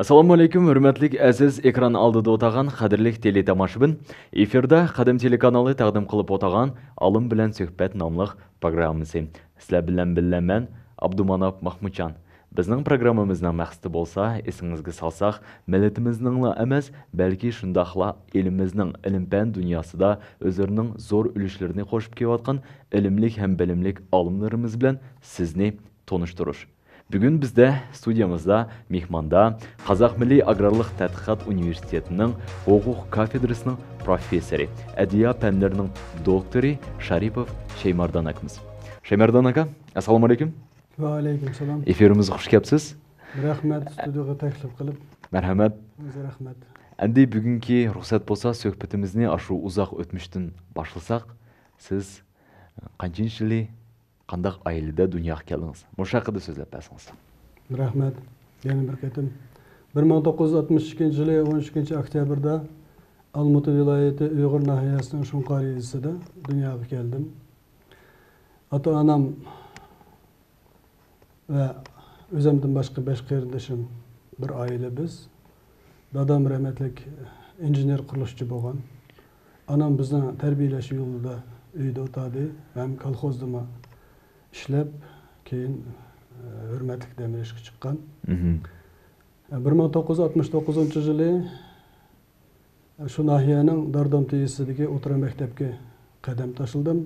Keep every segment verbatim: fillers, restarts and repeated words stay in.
ئەسسالامۇئەلەيكۇم، ھۆرمەتلىك ئەزىز ئېكران ئالدىدا ئولتۇرغان قەدىرلىك تېلېتاماشىبىن! ئېفىردا قەدىم تېلېكانالى تەقدىم قىلىپ ئولتۇرغان ئالىم بىلەن سۆھبەت ناملىق پروگراممىسى. سىلەر بىلەن بىللە مەن، ئابدۇماناپ ماخمۇتجان. بىزنىڭ پروگراممىمىزنىڭ مەقسىتى بولسا، ئېسىڭىزگە سالساق، مىللىتىمىزنىڭلا ئەمەس، بەلكى شۇنداقلا ئېلىمىزنىڭ ئىلىم-پەن دۇنياسىدا ئۆزلىرىنىڭ زور ئۈلۈشلىرىنى قوشۇپ كېلىۋاتقان ئىلىملىك ھەم بىلىملىك ئالىملىرىمىز بىلەن سىزنى تونۇشتۇرۇش. بۈگۈن بىزدە ستۇدىيەمىزدا مېھماندا قازاق مىللىي ئاگرارلىق تەتقىقات ئۇنىۋېرسىتېتىنىڭ ھوقۇق كافېدرىسىنىڭ پروفېسسورى، ئەدلىيە پەنلىرىنىڭ دوكتورى شارىپوف شەيماردان ئاكىمىز. شەيماردان ئاكا، ئەسسالامۇئەلەيكۇم. ۋەئەلەيكۇم سالام. ئېفىرىمىزغا خۇش كەپسىز. رەھمەت، ستۇدىيەغا تەكلىپ قىلىپ. مەرھەمەت. ئۆزى رەھمەت. ئەمدى بۈگۈنكى رۇخسەت بولسا، سۆھبىتىمىزنى ئاشۇ ئۇزاق ئۆتمۈشتىن باشلىساق. سىز قانچىنچى يىلى، قانداق ئائىلىدە دۇنياغا كەلدىڭىز؟ مۇشۇ ھەققىدە سۆزلەپ بەرسىڭىز. رەھمەت. يەنە بىر قېتىم. بىر مىڭ توققۇز يۈز ئاتمىش ئىككىنچى يىلى ئون ئىككىنچى ئۆكتەبىردە ئالمۇتا ۋىلايىتى ئۇيغۇر ناھىيەسىنىڭ شۇڭقار يېزىسىدا دۇنياغا كەلدىم. ئاتا-ئانام ۋە ئۆزۈمدىن باشقا بەش قېرىندىشىم بىر ئائىلە بىز. دادام رەھمەتلىك ئىنژېنېر قۇرۇلۇشچى بولغان. ئانام بىزنى تەربىيەلەش يولىدا ئۆيدە ئولتۇردى ھەم كولخوزدىمۇ ئىشلەپ، كېيىن، ئە، ھۆرمەتلىك دەم ئېلىشقا چىققان. مهم. بىر مىڭ توققۇز يۈز ئاتمىش توققۇزىنچى يىلى شۇ ناھىيەنىڭ داردامتا يېزىسىدىكى ئوتتۇرا مەكتەپكە قەدەم تاشلىدىم.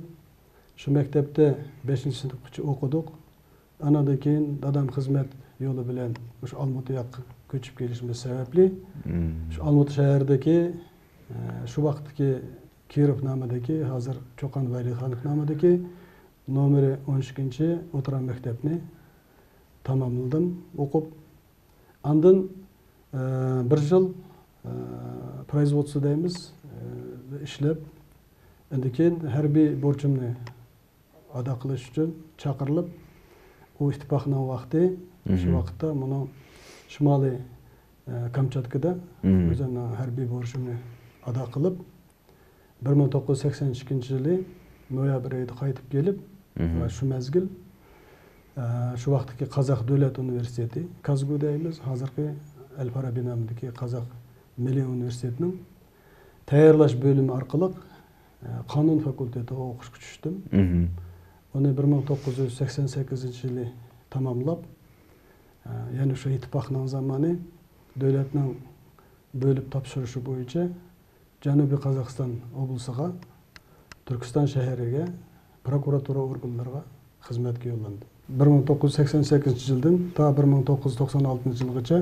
شۇ مەكتەپتە بەشىنچى سىنىپقىچە ئوقۇدۇق. ئانىڭدىن كېيىن دادام خىزمەت يولى بىلەن مۇشۇ ئالمۇتا ياققا كۆچۈپ كېلىشىمىز سەۋەبلى، مم. شۇ ئالمۇتا شەھىرىدىكى، ئە، شۇ ۋاقىتتىكى كىرىف نامىدىكى، ھازىر چوقان ۋەلىخانوف نامىدىكى نومۇرى ئون ئىككىنچى ئوتتۇرا مەكتەپنى تاماملىدىم، ئوقۇپ. ئاندىن، ئە، بىر يىل، ئە، پرويزۋودستۋو دەيمىز، ئە، ئىشلەپ، ئاندىن كېيىن ھەربىي بورچۇمنى ئادا قىلىش ئۈچۈن چاقىرىلىپ، ئۇ ئىتتىپاقنىڭ ۋاقتى، شۇ مهم. ۋاقىتتا مۇنۇ شىمالىي، ئە، كامچاتكىدا مهم. ئۆزۈمنىڭ ھەربىي بورچۇمنى ئادا قىلىپ، بىر مىڭ توققۇز يۈز سەكسەن ئىككىنچى يىلى نويابىر ئېيىدا قايتىپ كېلىپ، مهم. ۋە شۇ مەزگىل، ئە، شۇ ۋاقىتتىكى قازاق دۆلەت ئۇنىۋېرسىتېتى، كازگۇ دەيمىز، ھازىرقى ئەل فارابى نامىدىكى قازاق مىللىي ئۇنىۋېرسىتېتىنىڭ تەييارلاش بۆلۈمى ئارقىلىق، ئە، قانۇن فاكۇلتېتىغا ئوقۇشقا چۈشتۈم. مهم. ئۇنى بىر مىڭ توققۇز يۈز سەكسەن سەككىزىنچى يىلى تاماملاپ، ئە، يەنە شۇ ئىتتىپاقنىڭ زامانى دۆلەتنىڭ بۆلۈپ تاپشۇرۇشى بويىچە جەنۇبىي قازاقىستان ئوبلىسىغا، تۈركىستان شەھىرىگە، پروكۇراتۇرا ئورگانلىرىغا خىزمەتكە يوللاندىم. بىر مىڭ توققۇز يۈز سەكسەن سەككىزىنچى يىلدىن تا بىر مىڭ توققۇز يۈز توقسان ئالتىنچى يىلغىچە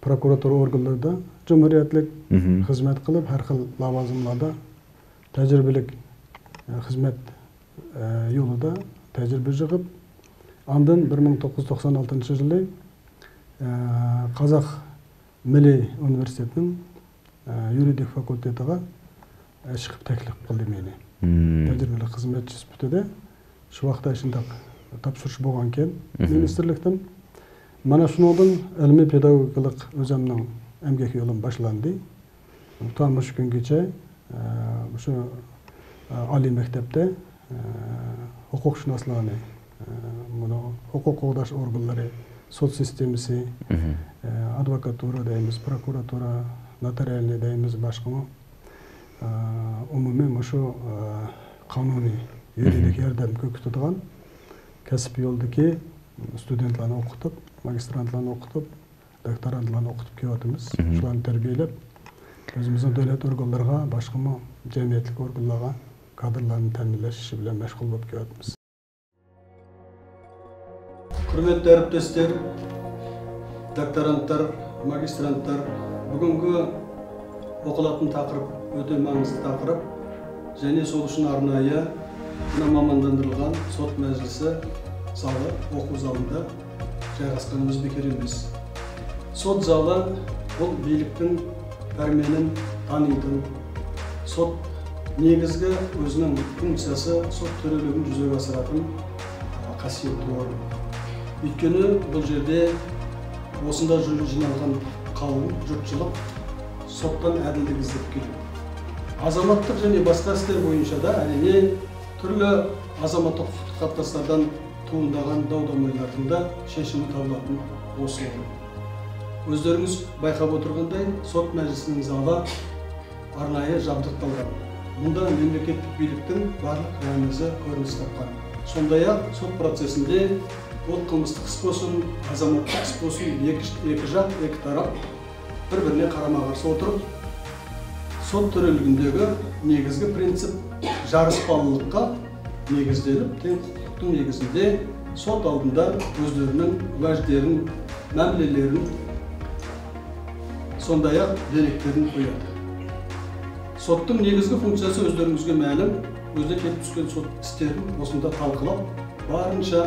پروكۇراتۇرا ئورگانلىرىدا جۇمھۇرىيەتلىك مهم. خىزمەت قىلىپ، ھەر خىل لاۋازىملاردا تەجرىبىلىك، ئە، خىزمەت، ئە، يولىدا تەجرىبە يىغىپ، ئاندىن بىر مىڭ توققۇز يۈز توقسان ئالتىنچى يىلى، ئە، قازاق مىللىي ئۇنىۋېرسىتېتنىڭ، ئە، يۇرىدىك فاكۇلتېتىغا، ئە، چىقىپ تەكلىپ قىلدى مېنى. مم. تەجرىبىلىك خىزمەتچى سۈپىتىدە شۇ ۋاقىتتا شۇنداق تاپشۇرۇش بولغانىكەن مهم. مىنىستىرلىكتىن. مانا شۇنىڭدىن ئىلمىي پېداگوگىكىلىق ئۆزۈمنىڭ ئەمگەك يولۇم باشلاندى. تا مۇشۇ كۈنگىچە، ئە، مۇشۇ، ئە، ئالىي مەكتەپتە، ئە، ھوقۇقشۇناسلارنى، ئە، مۇنۇ ھوقۇق قوغداش ئورگانلىرى، سوت سىستېمىسى، مهم. ئە، ئادۋوكاتۇرا دەيمىز، پروكۇراتۇرا، نوتارىالنى دەيمىز، باشقىمۇ، ئە، ئومۇمىي مۇشۇ، ئە، قانۇنىي، يۇرىدىك مهم. ياردەم كۆرسىتىدىغان كەسىپ يولىدىكى ستۇدېنتلارنى ئوقۇتۇپ، ماگىسترانتلارنى ئوقۇتۇپ، دوكتورانتلارنى ئوقۇتۇپ كېلىۋاتىمىز. مهم. شۇلارنى تەربىيەلەپ، ئۆزىمىزنىڭ دۆلەت ئورگانلىرىغا، باشقىمۇ جەمئىيەتلىك ئورگانلارغا كادىرلارنى تەمىنلەش ئىشى بىلەن مەشغۇل بولۇپ كېلىۋاتىمىز. ھۆرمەتلىك ھەرپدەسلەر، دوكتورانتلار، ماگىسترانتلار، بۈگۈنكى ئوقۇلاتتىن تاقىرىپ، ئۆتە مەڭزى تاقىرىپ، جېنى سولۇشىن ئارنايە نامامانداندۇرۇلغان سوت مەجلىسى زالى، ئوقۇ زالىندا جايغاسقىنىمىز بىكىرىمىز. سوت زالى بۇ بىيلىكنىڭ پەرمىنىن تانىيدىن، سوت نېگىزگە ئۆزىنىڭ فۇنكسىيەسى سوت تۈرىلىگىن جۈزەگە ئاسىراتىن قەسىيەتتۇر. ئۆيتكىنى بۇ جېردە بولسىندا جىنالغان قاۋۇم جۇرتچىلىق سوتتان ئەدىللىك ئىزدەپ كېلىپ، ئازاماتلىق جېنى باشقا ئىشلار بويىچە دا ئەلىنى تۈرلۈ ئازاماتلىق ھوقۇق قاتناشلاردىن تۇغۇنداغان داۋ-دامايلاردىن دا شېشىمى تاۋلاتىن بولسۇن. ئۆزلىرىڭىز بايقاپ ئولتۇرغاندەك، سوت مەجلىسىنىڭ زالى ئارنايى جابدۇقلانغان. بۇندا مەملىكەتلىك بىيلىكنىڭ بارلىق رەمىزى كۆرۈنۈش تاپقان. شۇنداق سوت پروتسېسىنى ئۇ قىلمىستىق ئىس بولسۇن، ئازاماتلىق ئىس بولسۇن، ئېكى، ئېكى جاق، ئېكى تاراپ بىر-بىرىنى قارىماقارشى ئولتۇرۇپ، سوت تۆرىلىكىدىكى نېگىزگى پىرىنسىپ جارسىپالىلىققا نېگىزلىنىپ، تەڭ ھوقۇقلۇقنىڭ نېگىزىندە سوت ئالدىندا ئۆزلىرىنىڭ ۋەجلىرىنى، مەملىلىرىنى، شۇنداق دېرەكلىرىنى قويىدۇ. سوتنىڭ نېگىزگى فۇنكسىيەسى ئۆزلىرىڭىزگە مەلۇم، ئۆزىدە كېلىپ چۈشكەن سوت ئىستىرىنى ئۇسۇلدا تالقىلاپ، بارىنچە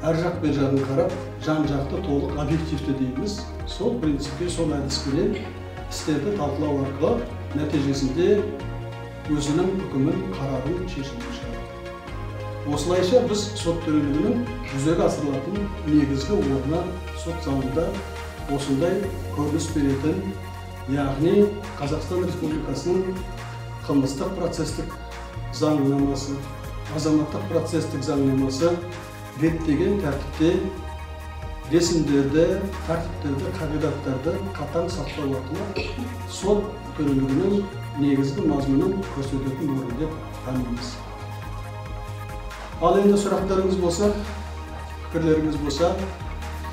ئەرجاق بېرىجاققا قاراپ، جان جاقتا تولۇق ئوبيېكتىۋتا دەيمىز. سول پىرىنسىپكە، سول ھەدىس بىلەن ئىستىرنى تالقىلاپ ئارقىلىق نەتىجىسىندە ئۆزىنىڭ ھۆكمىنى، قارارىنى چېچىپ چىقىرىدۇ. ئوسۇلايچە بىز سوت تۆرىلىكىنىڭ يۈزەگە ئاسىرىلاتىدىغان نېگىزگى ئورنى سوت زالىدا، ئوسۇنداي كۆرۈنۈش بېرىدىغان، يەنى قازاقىستان رېسپۇبلىكىسىنىڭ قىلمىستىق پروتسېسلىق زاڭنامىسى، ئازاماتلىق پروتسېسلىق زاڭنامىسى رەت دېگەن تەرتىپتە، رەسىملەردە، تەرتىپلەردە، قەغىداتلاردا قاتتىق ساقلاۋاتىدۇ. سوت تۆرىلىكىنىڭ نېگىزگى مەزمۇنىنى كۆرسىتىدىغان ئورۇن دەپ ھەممىمىز. ھال ئەمدى سوراقلىرىڭىز بولسا، پىكىرلىرىڭىز بولسا،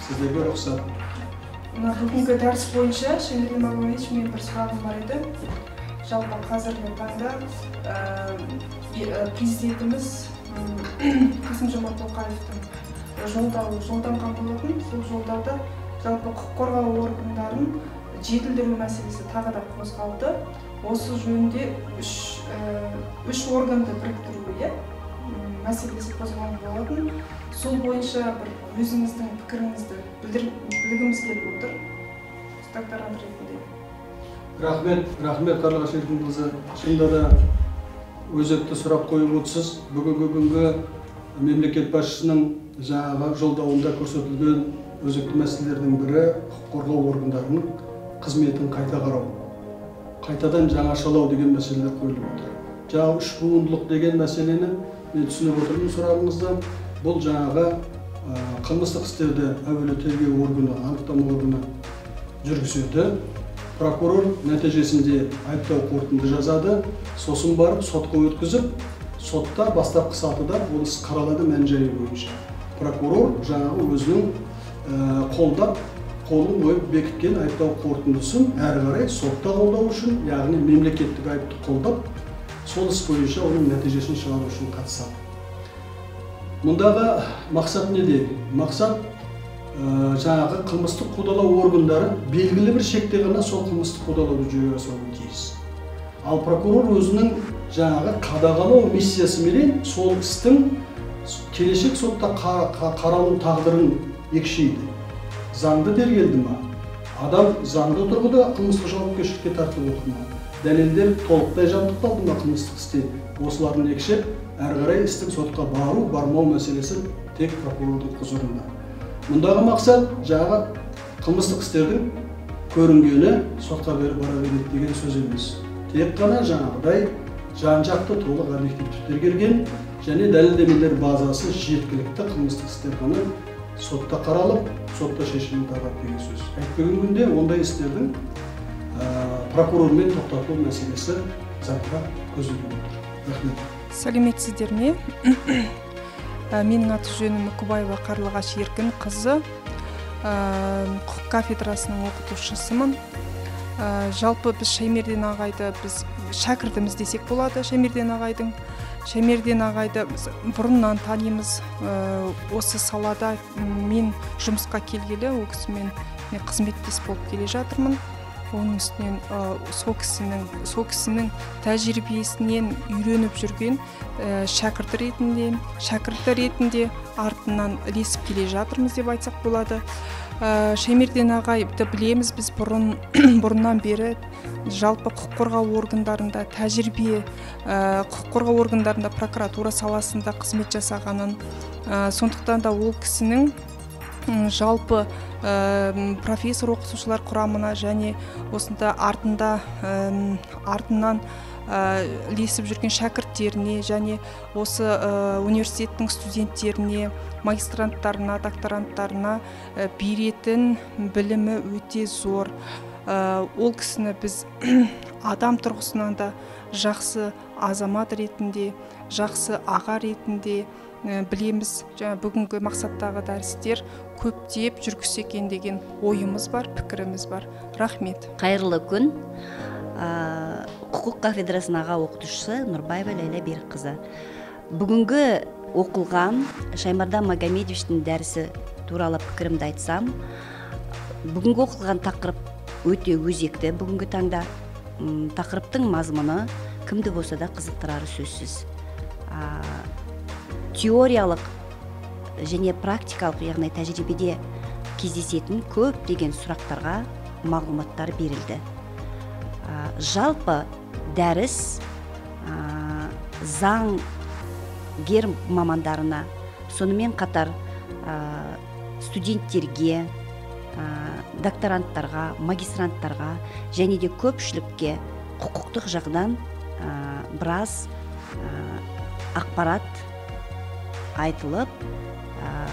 سىزلەرگە رۇخسەت. مۇنۇ بۈگۈنكى دەرس بويىچە شېمىردىن ماڭغۇچە مېنىڭ بىر سوراغىم بار ئىدى. جالپا ھازىرقى تاڭدا، ئە، بى-، ئە، پرېزىدېنتىمىز، م، قاسىم جومارت توقايېۋنىڭ جولداۋى جوللانغان بولاتتى. شۇ جولداۋدا جالپا ھوقۇق قورغاۋ ئورگانلىرىنى جېدىللەندۈرۈش مەسىلىسى تېخىمۇ قوزغالدى. ئۇسۇ جۆيۈندە ئۈچ، ئە، ئۈچ ئورگاننى بىرىكتۈرۈش، م، مەسىلىسى قوزغالغان بولاتتى. ئۇسۇل بويىچە بىر ئۆزىڭىزنىڭ پىكرىڭىزنى بىلدۈر-، بىلگۈمىز كېلىپ ئولتۇر. ئۇستاز داران رەھمەت. رەھمەت، رەھمەت، قارلىغاچ ئېركىن قىزى. شۇنداقلا ئۆزەكتە سوراق قويۇپ ئولتۇرسىز. بۈگۈنكى كۈنگە مەملىكەت باشچىسىنىڭ جاڭا جولداۋىدا كۆرسىتىلگەن ئۆزەكتە مەسىلىلەرنىڭ بىرى ھوقۇق قورغاۋ ئورگانلىرىنىڭ خىزمىتىنى قايتا قاراۋ. قايتىدىن جاڭا شالاۋ دېگەن مەسىلىلەر قويۇلۇپ ئولتۇر. جاڭا ئۈچ بۇۋىنلىق دېگەن مەسىلىنى مەن چۈشىنىپ ئولتۇرمەن سوراغىڭىزدا. بۇ جاڭا، ئە، قىلمىستىق ئىستىلدا ئەۋۋەللا تەربىيە ئورگىنى، ئانىقلىما ئورگىنى جۈرگۈزۈۋېتىدۇ. پروكۇرور نەتىجىسىندە ئەيىبلەۋ قورۇتۇندى جازادى، سوسۇن بارىپ سوتقا ئۆتكۈزۈپ، سوتتا باستاپقى سائىتىدە بۇنىسى قارىلىدۇ مەنجەي بويىچە. پروكۇرور جاڭا ئۆزىنىڭ، ئە، قولداپ، قولىنى قويۇپ بېكىتكەن ئەيىبلەۋ قورۇتۇندىسىنى ھەر قاراي سوتتا قولداۋ ئۈچۈن، يەنى مەملىكەتلىك ئەيىبنى قولداپ، سول ئىس بويىچە ئۇنىڭ نەتىجىسىنى چىقىرىش ئۈچۈن قاتنىشىدۇ. مۇنداغا مەقسەت نېدى؟ مەقسەت، ئە، جاڭا قىلمىستىق قۇدالار ئورگانلىرى بەلگىلى بىر چەكتە غەنا سول قىلمىستىق قۇدالار جۆرە سولۇن تېيىز. ئال پروكۇرور ئۆزىنىڭ جاڭا قاداغانلىق مىسسىيىسى بىلەن سول ئىستىڭ كېلىشىك سوتتا قا-، قا-، قارارنىڭ تەقدىرىنى يېكىشىيدۇ. زاڭدا تەرگىلدىما؟ ئادەم زاڭدا تۇرغۇدا قىلمىسقا جاۋابكەرچىلىككە تارتىلىپ ئولتۇرما. دەلىللەر تولۇقلاي جابدۇقلاندىما قىلمىسلىق ئىستى؟ ئوسۇلارنى يېكىشىپ، ھەر قاراي ئىستىك سوتقا بارۇ، بارماۋ مەسىلىسى تەك پروكۇرورنىڭ قۇزۇرىندا. مۇنداغا مەقسەت، جاغا قىلمىسلىق ئىستىدىن كۆرۈنگىنى سوتقا بېرىپ باراۋېرىدۇ دېگەن سۆز ئەمەس. تېيىققانا جاڭاغىداي، جانجاقتا تولۇق ئوبيېكتىپ تۈرگەلگەن، يەنى دەلىل-دېمىللەر بازاسى يەتكىلىكتە قىلمىسلىق ئىستىدىنى سوتتا قارالىپ، سوتتا شېشىمنى تاغاپ دېگەن سۆز. ئەي، بۈگۈنكى كۈندە ئونداي ئىستىدىن، ئە، پروكۇرور مەن توختاتقۇ مەسىلىسى زاكىغا كۆزۈلۈپ ئولتۇر. رەھمەت. سەلامەتسىزلەرمۇ؟ ئە، مېنىڭ ئاتى-جېنىم كۇبايېۋا قارلىغاچ ئېركىن قىزى. ئە، ھوقۇق كافېدراسىنىڭ ئوقۇتقۇچىسىمەن. ئە، جالپى بىز شەيمەردىن ئاغاينى بىز شاگىرتىمىز دېسەك بولىدۇ، شەيمەردىن ئاغاينىڭ. شەيمەردىن ئاغاينى بىز بۇرۇندىن تانىيمىز. ئە، ئوسۇ سالادا مەن جۇمۇسقا كەلگىلى، ئۇ كىشى مەن، مەن خىزمەتداش بولۇپ كېلىۋاتىمەن. ئۇنىڭ ئۈستىدىن، ئە، سو كىشىنىڭ، سو كىشىنىڭ تەجرىبىسىدىن ئۆگىنىپ يۈرگەن، ئە، شاگىرت رېتىندىن، شاگىرت رېتىندە ئارتىنان ئىلىسىپ كېلىۋاتىمىز دەپ ئېيتساق بولىدۇ. ئە، شەيمەردىن ئاغاينى بىلىمىز، بىز بۇرۇن، بۇرۇندىن بېرى جالپى ھوقۇق قورغاۋ ئورگانلىرىدا تەجرىبە، ئە، ھوقۇق قورغاۋ ئورگانلىرىدا، پروكۇراتۇرا ساھەسىدە خىزمەت جاسىغانىن، ئە، شۇنداقتا ئۇ كىشىنىڭ Жалпы, профессор-оқытушылар құрамына және осында артында, артынан ілесіп жүрген шәкірттеріне және осы университеттің студенттеріне, магистранттарына, докторанттарына беретін білімі өте зор. Ол кісіні біз адам тұрғысынан да жақсы азамат ретінде, жақсы аға ретінде, ә, білеміз. Жаңа бүгінгі мақсаттағы дәрістер көптеп жүргізсе екен деген ойымыз бар, пікіріміз бар. Рахмет. Қайырлы күн. Ә, құқық кафедрасының аға оқытушысы Нұрбаева Ләйлә Берікқызы. Бүгінгі оқылған Шаймардан Магомедовичтің дәрісі туралы пікірімді айтсам, бүгінгі оқылған тақырып өте өзекті бүгінгі таңда. М, тақырыптың мазмұны кімді болса да қызықтырары сөзсіз. А, теориялық және практикалық, яғни тәжірибеде кездесетін көптеген сұрақтарға мағлұматтар берілді. А, жалпы дәріс, а, заңгер мамандарына, сонымен қатар, а, студенттерге, а, докторанттарға, магистранттарға және де көпшілікке құқықтық жағынан, а, біраз, а, ақпарат айтылып, а,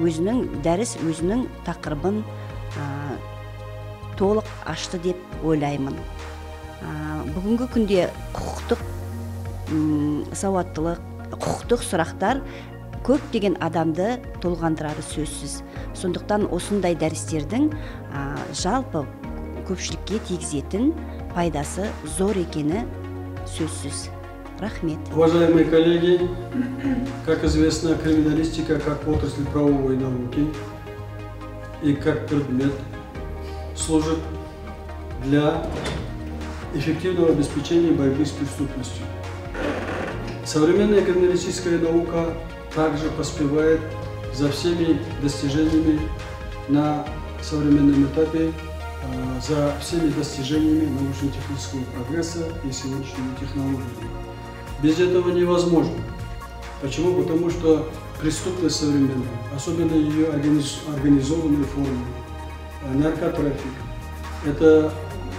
өзінің, дәріс өзінің тақырыбын, а, толық ашты деп ойлаймын. А, бүгінгі күнде құқықтық, м, сауаттылық, құқықтық сұрақтар көптеген адамды толғандырары сөзсіз. Сондықтан осындай дәрістердің, а, жалпы көпшілікке тигізетін пайдасы зор екені сөзсіз. Рахмет. Уважаемые коллеги, как известно, криминалистика как отрасль правовой науки и как предмет служит для эффективного обеспечения борьбы с преступностью. Современная криминалистическая наука также поспевает за всеми достижениями на современном этапе, э, за всеми достижениями научно-технического прогресса и сегодняшними технологиями. Без этого невозможно. Почему? Потому что преступность современная, особенно ее организ-, организованные формы, э, наркотрафик, это,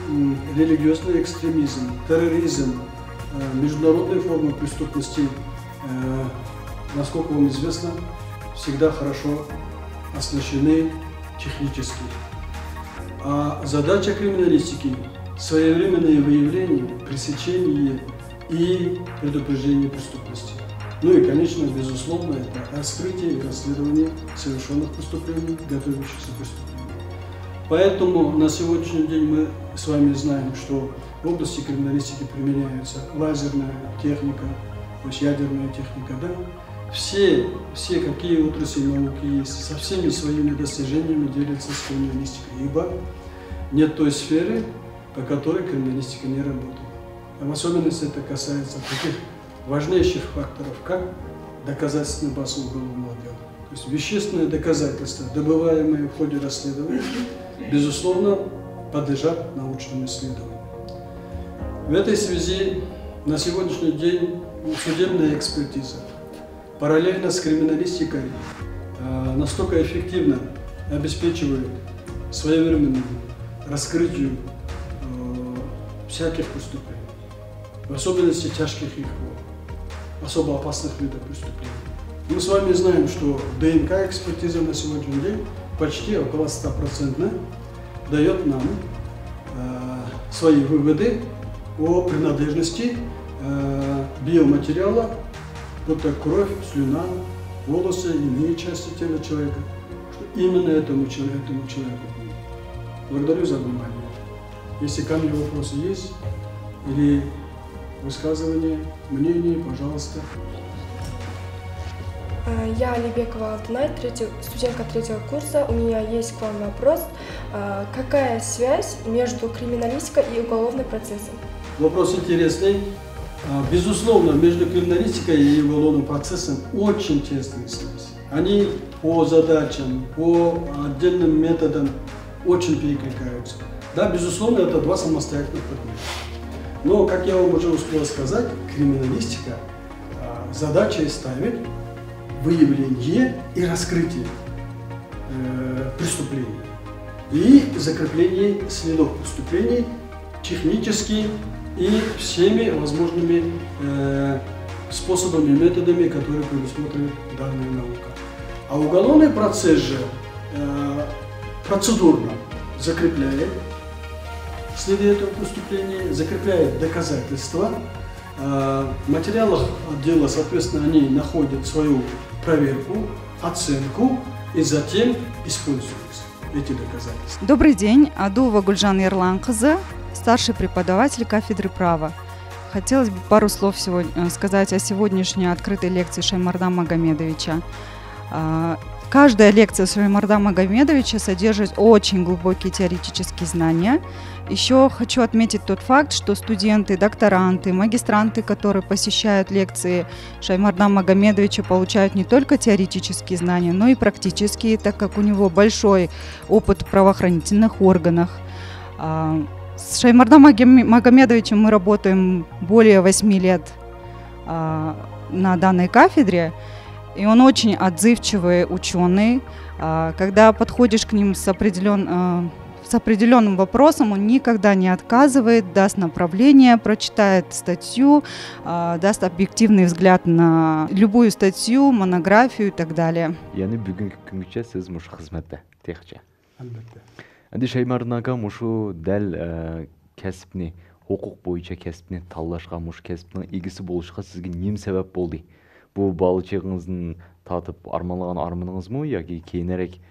м, религиозный экстремизм, терроризм, э, международные формы преступности, э, насколько вам известно, всегда хорошо оснащены технически. А задача криминалистики — своевременное выявление, пресечение и предупреждение преступности. Ну и, конечно, безусловно, это раскрытие и расследование совершенных преступлений, готовящихся преступлений. Поэтому на сегодняшний день мы с вами знаем, что в области криминалистики применяется лазерная техника, то есть ядерная техника, да. Все, все, какие отрасли науки есть, со всеми своими достижениями делятся с криминалистикой, ибо нет той сферы, по которой криминалистика не работает. А в особенности это касается таких важнейших факторов, как доказательственная база уголовного дела. То есть вещественные доказательства, добываемые в ходе расследования, безусловно, подлежат научному исследованию. В этой связи на сегодняшний день судебная экспертиза параллельно с криминалистикой, э, настолько эффективно обеспечивает своевременному раскрытию, э, всяких преступлений, в особенности тяжких и особо опасных видов преступлений. Мы с вами знаем, что ДНК-экспертиза на сегодняшний день почти около стопроцентно дает нам, э, свои выводы о принадлежности, э, биоматериала, будь то кровь, слюна, волосы, иные части тела человека, что именно этому чело-, этому человеку. Благодарю за внимание. Если ко мне вопросы есть или высказывания, мнения, пожалуйста. Э, я Алибекова Алтынай, третий, студентка третьего курса. У меня есть к вам вопрос. Э, какая связь между криминалистикой и уголовным процессом? Вопрос интересный. А, безусловно, между криминалистикой и уголовным процессом очень тесная связь. Они по задачам, по отдельным методам очень перекликаются. Да, безусловно, это два самостоятельных предмета. Но, как я вам уже успел сказать, криминалистика, а, задачей ставит выявление и раскрытие, э, преступлений и закреплении следов преступлений технически и всеми возможными э, способами и методами, которые предусматривает данная наука. А уголовный процесс же э, процедурно закрепляет следы этого преступления, закрепляет доказательства. Э, в материалах отдела, соответственно, они находят свою проверку, оценку и затем используются эти доказательства. Добрый день, Адуева Гульжан Ерланқызы, старший преподаватель кафедры права. Хотелось бы пару слов сегодня, э, сказать о сегодняшней открытой лекции Шаймардан Магомедовича. А, Каждая лекция Шаймардан Магомедовича содержит очень глубокие теоретические знания. Еще хочу отметить тот факт, что студенты, докторанты, магистранты, которые посещают лекции Шаймардан Магомедовича, получают не только теоретические знания, но и практические, так как у него большой опыт в правоохранительных органах. А, С Шаймардан Магомедовичем мы работаем более восьми лет а, на данной кафедре, и он очень отзывчивый ученый. А, Когда подходишь к ним с определен, а, с определенным вопросом, он никогда не отказывает, даст направление, прочитает статью, а, даст объективный взгляд на любую статью, монографию и так далее. يەنى بۈگۈنكى كۈنگىچە سىز مۇشۇ خىزمەتتە تېخىچە؟ ئەلۋەتتە. ئەمدى شەيماردىن ئاكا، مۇشۇ دەل ئە، كەسىپنى، ھوقۇق بويىچە كەسىپنى تاللاشقا، مۇشۇ كەسىپنىڭ ئىگىسى بولۇشقا سىزگە نېمە سەۋەب بولدى؟ بۇ بالا چېغىڭىزدىن تارتىپ ئارمانلىغان ئارمىنىڭىزمۇ ياكى كېيىنرەك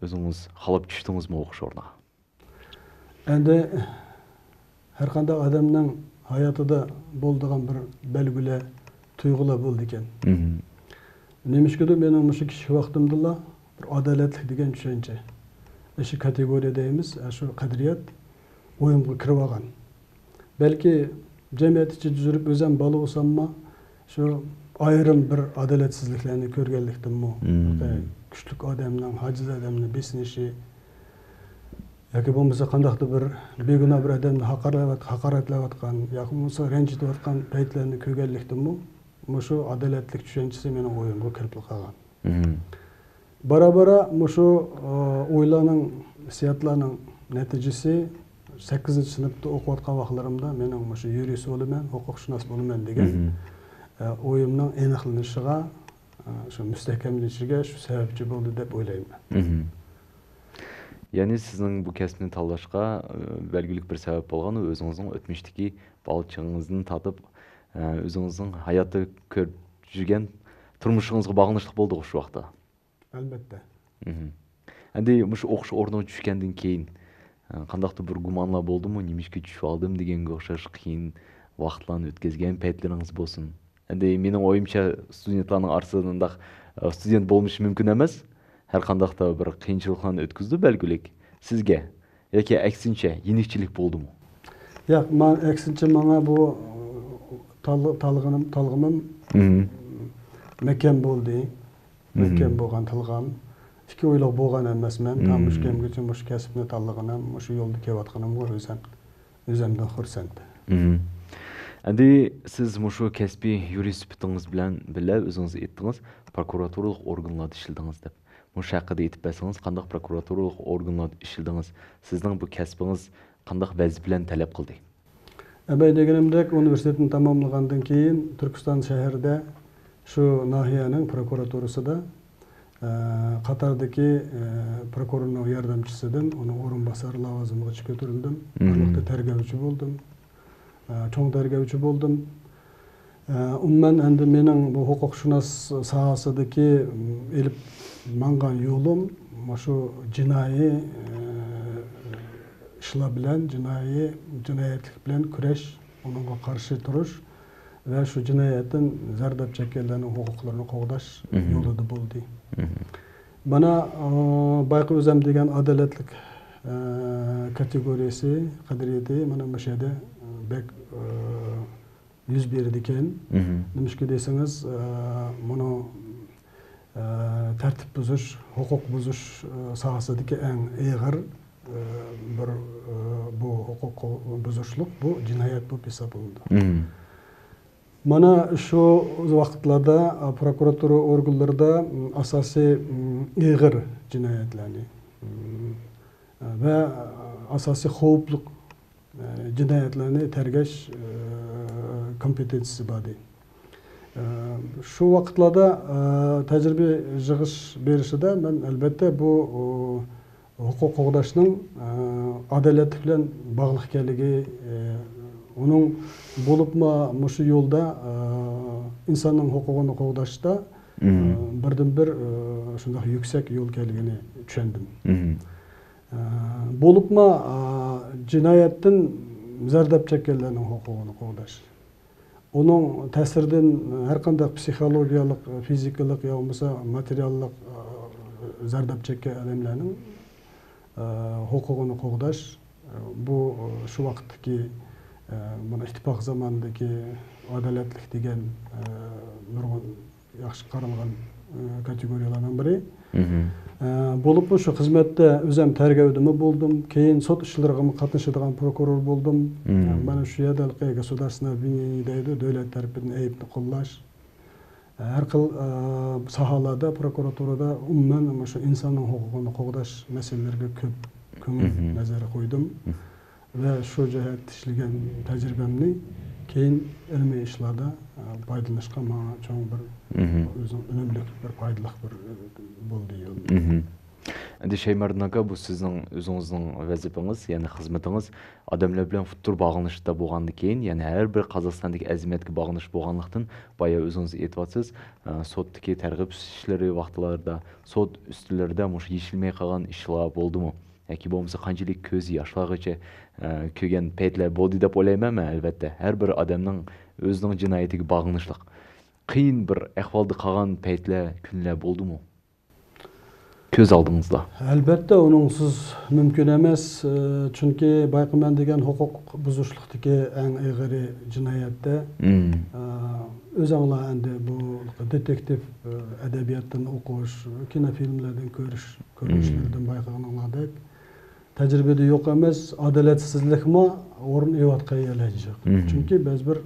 ئۆزىڭىز خالاپ چۈشتىڭىزمۇ ئوقۇش ئورنىغا؟ ئەمدى ھەرقانداق ئادەمنىڭ ھاياتىدا بولىدىغان بىر بەلگىلەر، تۇيغۇلار بولىدىكەن. نېمىشقىدۇر مېنىڭ مۇشۇ كىچىك ۋاقتىمدىلا بىر ئادالەتلىك دېگەن چۈشەنچە، ئاشۇ كاتېگورىيە دەيمىز، ئاشۇ قەدرىيەت ئويۇمغا كىرىۋالغان. بەلكى جەمئىيەت ئىچىدە يۈرۈپ ئۆزەم بالا بولساممۇ، شۇ ئايرىم بىر ئادالەتسىزلىكلەرنى كۆرگەنلىكتىنمۇ، كۈچلۈك ئادەمنىڭ ئاجىز ئادەمنى بېسىنىشى، ياكى بولمىسا قانداقتۇر بىر بىگۇناھ بىر ئادەمنى ھاقارلەۋات-، ھاقارەتلەۋاتقان ياكى بولمىسا رەنجىتىۋاتقان پەيتلەرنى كۆرگەنلىكتىنمۇ مۇشۇ ئادالەتلىك چۈشەنچىسى مېنىڭ ئويۇمغا كىرىپلا قالغان. بارا-بارا مۇشۇ ئويلارنىڭ، ھېسسىياتلارنىڭ نەتىجىسى سەككىزىنچى سىنىپتا ئوقۇۋاتقان ۋاقىتلىرىمدا مېنىڭ مۇشۇ يۇرىست بولىمەن، ھوقۇقشۇناس بولىمەن دېگەن ئويۇمنىڭ ئېنىقلىنىشىغا، شۇ مۇستەھكەملىنىشىگە شۇ سەۋەبچى بولدى دەپ ئويلايمەن. يەنى سىزنىڭ بۇ كەسىپنى تاللاشقا بەلگىلىك بىر سەۋەب بولغان، ئۆزىڭىزنىڭ ئۆتمۈشتىكى بالا چېغىڭىزدىن تارتىپ ئۆزىڭىزنىڭ ھاياتتا كۆرۈپ يۈرگەن تۇرمۇشىڭىزغا باغلىنىشلىق بولدىغۇ شۇ ۋاقىتتا؟ ئەلۋەتتە. ئەمدى مۇشۇ ئوقۇش ئورنىغا چۈشكەندىن كېيىن قانداقتۇر بىر گۇمانلار بولدىمۇ؟ نېمىشقا چۈشۈۋالدىم دېگەنگە ئوخشاش قىيىن ۋاقىتلارنى ئۆتكۈزگەن پەيتلىرىڭىز بولسۇن. ئەمدى مېنىڭ ئويۇمچە، ستۇدېنتلارنىڭ ئارىسىدا ئۇنداق ستۇدېنت بولمىشى مۇمكىن ئەمەس. ھەر قانداقتا بىر قىيىنچىلىقلارنى ئۆتكۈزدى بەلگىلىك. سىزگە ياكى ئەكسىنچە يېنىكچىلىك بولدىمۇ؟ ياق، مانا ئەكسىنچە ماڭا بۇ تال-، تالغىنىم، تالغىمىم مەھكەم بولدى. مەھكەم بولغان تالغام. ئىككى ئويلۇق بولغان ئەمەسمەن. تا مۇشۇ كەمگىچە مۇشۇ كەسىپنى تاللىغىنىم، مۇشۇ يولدا كېلىۋاتقىنىمغا ئۆزەم، ئۆزەمدىن خۇرسەن. ئەمدى سىز مۇشۇ كەسپىي يۇرىست سۈپىتىڭىز بىلەن بىللە ئۆزىڭىز ئېيتتىڭىز، پروكۇراتۇرىلىق ئورگانلاردا ئىشلىدىڭىز دەپ. مۇشۇ ھەققىدە ئېيتىپ بەرسىڭىز، قانداق پروكۇراتۇرىلىق ئورگانلاردا ئىشلىدىڭىز؟ سىزنىڭ بۇ كەسپىڭىز قانداق ۋەزىپىلەرنى تەلەپ قىلدى؟ ئەبەي دېگىنىمدەك، ئۇنىۋېرسىتېتنى تاماملىغاندىن كېيىن، تۈركىستان شەھىرىدە شۇ ناھىيەنىڭ پروكۇراتۇرىسىدا، ئە، قاتاردىكى، ئە، پروكۇرورنىڭ ياردەمچىسىدىن ئۇنىڭ ئورۇنباسارى لاۋازىمىغىچە كۆتۈرۈلدۈم. بىر ۋاقىتتا تەرگەۋچى بولدۇم. ئە، چوڭ تەرگەۋچى بولدۇم. ئە، ئومۇمەن ئەمدى مېنىڭ بۇ ھوقۇقشۇناس ساھەسىدىكى ئېلىپ ماڭغان يولۇم مۇشۇ جىنايى، ئە، ئىشلار بىلەن، جىنايى، جىنايەتلىك بىلەن كۈرەش، ئۇنىڭغا قارشى تۇرۇش ۋە شۇ جىنايەتتىن زەرداب چەككەنلەرنىڭ ھوقۇقلىرىنى قوغداش يولىدا بولدى. مانا، ئە، بايىقى ئۆزەم دېگەن ئادالەتلىك، ئە، كاتېگورىيەسى، قەدرىيىتى مانا مۇشۇ يەردە بەك، ئە، يۈز بېرىدىكەن. نېمىشقا دېسىڭىز، ئە، مۇنۇ، ئە، تەرتىپ بۇزۇش، ھوقۇق بۇزۇش، ئە، ساھەسىدىكى ئەڭ ئېغىر، ئە، بىر، ئە، بۇ ھوقۇق بۇزۇشلۇق، بۇ جىنايەت بولۇپ ھېسابلىنىدۇ. مانا شۇ ۋاقىتلاردا، ئا، پروكۇراتۇرا ئورگانلىرىدا، م، ئاساسىي، م، ئېغىر جىنايەتلەرنى، م، ۋە ئاساسىي خەۋپلىك، ئە، جىنايەتلەرنى تەرگەش، ئە، كومپېتېنسىيىسى بار ئىدى. ئە، شۇ ۋاقىتلاردا، ئە، تەجرىبە يىغىش بېرىشىدا مەن ئەلۋەتتە بۇ، ئۇ، ھوقۇق قوغداشنىڭ، ئە، ئادالەتلىك بىلەن باغلىق ئىكەنلىكى، ئە، ئۇنىڭ بولۇپمۇ مۇشۇ يولدا، ئە، ئىنساننىڭ ھوقۇقىنى قوغداشتا، ئە، مم. بىردىنبىر، ئە، شۇنداق يۈكسەك يول ئىكەنلىكىنى چۈشەندىم. مم. ئە، بولۇپمۇ، ئە، جىنايەتتىن زەرداب چەككەنلەرنىڭ ھوقۇقىنى قوغداش. ئۇنىڭ تەسىرىدىن ھەر قانداق پسىخولوگىيەلىك، فىزىكىلىق يا بولمىسا ماتېرىياللىق، ئە، زەرداب چەككەن ئادەملەرنىڭ، ئە، ھوقۇقىنى قوغداش، ئە، بۇ، ئە، شۇ ۋاقىتتىكى، ئە، مانا ئىتتىپاق زامانىدىكى ئادالەتلىك دېگەن، ئە، نۇرغۇن ياخشى قارالغان، ئە، كاتېگورىيەلەرنىڭ بىرى. مم. ئە، بولۇپمۇ شۇ خىزمەتتە ئۆزۈم تەرگەۋدىمۇ بولدۇم. كېيىن سوت ئىشلىرىغىمۇ قاتنىشىدىغان پروكۇرور بولدۇم. مم. ئە، مانا شۇ يەردە ھېلىقى گوسۇدارستۋوننوي ئابۋىنېنىيە دەيدۇ، دۆلەت تەرىپىدىن ئەيىبنى قوللاش. ئە، ھەر خىل، ئە، ساھەلەردە پروكۇراتۇرىدا ئومۇمەن مۇشۇ ئىنساننىڭ ھوقۇقىنى قوغداش مەسىلىلىرىگە كۆپ كۆڭۈل مم. نەزەر قويدۇم. مم. ۋە شۇ جەھەتتە ئىشلىگەن تەجرىبەمنى كېيىن ئىلمىي ئىشلاردا، ئە، پايدىلىنىشقا ماڭا چوڭ بىر مم. ئۆزىنىڭ ئۈنۈملۈك، بىر پايدىلىق بىر، ئە، بولدى يول. مم. ئەمدى شەيمەردىن ئاكا، بۇ سىزنىڭ ئۆزىڭىزنىڭ ۋەزىپىڭىز، يەنى خىزمىتىڭىز ئادەملەر بىلەن ئۇتتۇرا باغلىنىشتا بولغاندىن كېيىن، يەنى ھەر بىر قازاقىستاندىكى ئەزىمەتكە باغلىنىش بولغانلىقتىن، بايا ئۆزىڭىز ئېيتىۋاتىسىز، ئە، سوتتىكى تەرغىب ئىشلىرى ۋاقتىلاردا، سوت ئۈستىلىرىدە مۇشۇ يېشىلمەي قالغان ئىشلار بولدىمۇ؟ ياكى بولمىسا قانچىلىك كۆز ياشلارغىچە، ئە، كۆرگەن پەيتلەر بولدى دەپ ئويلايمەن مەن، ئەلۋەتتە. ھەر بىر ئادەمنىڭ ئۆزىنىڭ جىنايىتىگە باغلىنىشلىق قىيىن بىر ئەھۋالدا قالغان پەيتلەر، كۈنلەر بولدىمۇ؟ كۆز ئالدىڭىزدا. ئەلۋەتتە، ئۇنىڭسىز مۇمكىن ئەمەس. ئە، چۈنكى بايقىمەن دېگەن ھوقۇق بۇزۇشلۇقتىكى ئەڭ ئېغىرى جىنايەتتە. مم. ئە، ئۆزەڭلار ئەمدى بۇ دېتېكتىپ، ئە، ئەدەبىياتتىن ئوقۇش، كىنوفىلىملاردىن كۆرۈش، مم. كۆرۈنۈشلىرىدىن بايقىغىنىڭلاردەك، تەجرىبىدە يوق ئەمەس، ئادالەتسىزلىكمۇ ئورۇن ئېلىۋاتقان يەرلەر جىق. مم. چۈنكى بەزى بىر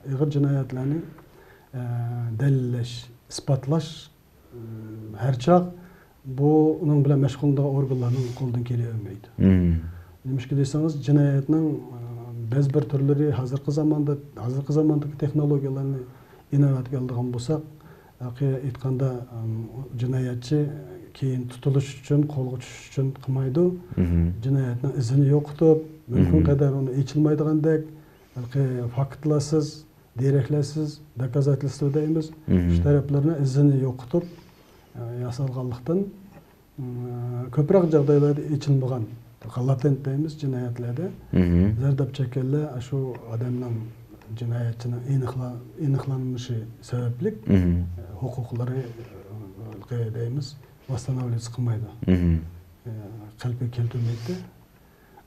ئېغىر جىنايەتلەرنى، ئە، دەلىللەش، ئىسپاتلاش، ئە، ھەر چاغ بۇ ئۇنىڭ بىلەن مەشغۇللىنىدىغان ئورگانلارنىڭ قولىدىن كېلىۋەرمەيدۇ. مم. نېمىشقا دېسىڭىز، جىنايەتنىڭ، ئە، بەزى بىر تۈرلىرى ھازىرقى زاماندا، ھازىرقى زاماندىكى تېخنولوگىيەلەرنى ئىناۋەتكە ئالىدىغان بولساق، ھەقىقىي ئېيتقاندا، ئەم، جىنايەتچى كېيىن تۇتۇلۇش ئۈچۈن، قولغا چۈشۈش ئۈچۈن قىلمايدۇ. مم. جىنايەتنىڭ ئىزىنى يوقىتىپ، مۇمكىن مم. قەدەر ئۇنى ئېچىلمايدىغاندەك، ھېلىقى فاكتلارسىز، دېرەكلەرسىز، доказательство دەيمىز، مم. شۇ تەرەپلىرىنى ئىزىنى يوقىتىپ، ئە، ياسالغانلىقتىن، ئىم، كۆپرەك جاغدايلاردا ئېچىلمىغان، لاتېنت دەيمىز، جىنايەتلەردە مم. زەرداب چەككەنلەر شۇ ئادەمنىڭ، جىنايەتچىنىڭ ئېنىقلا-، ئېنىقلانمىشى سەۋەبلىك، مم. ھوقۇقلىرى، ئى، دەيمىز، восстанавливаться قىلمايدۇ. مم. ئى، قەلبىگە كەلتۈرمەيدۇ.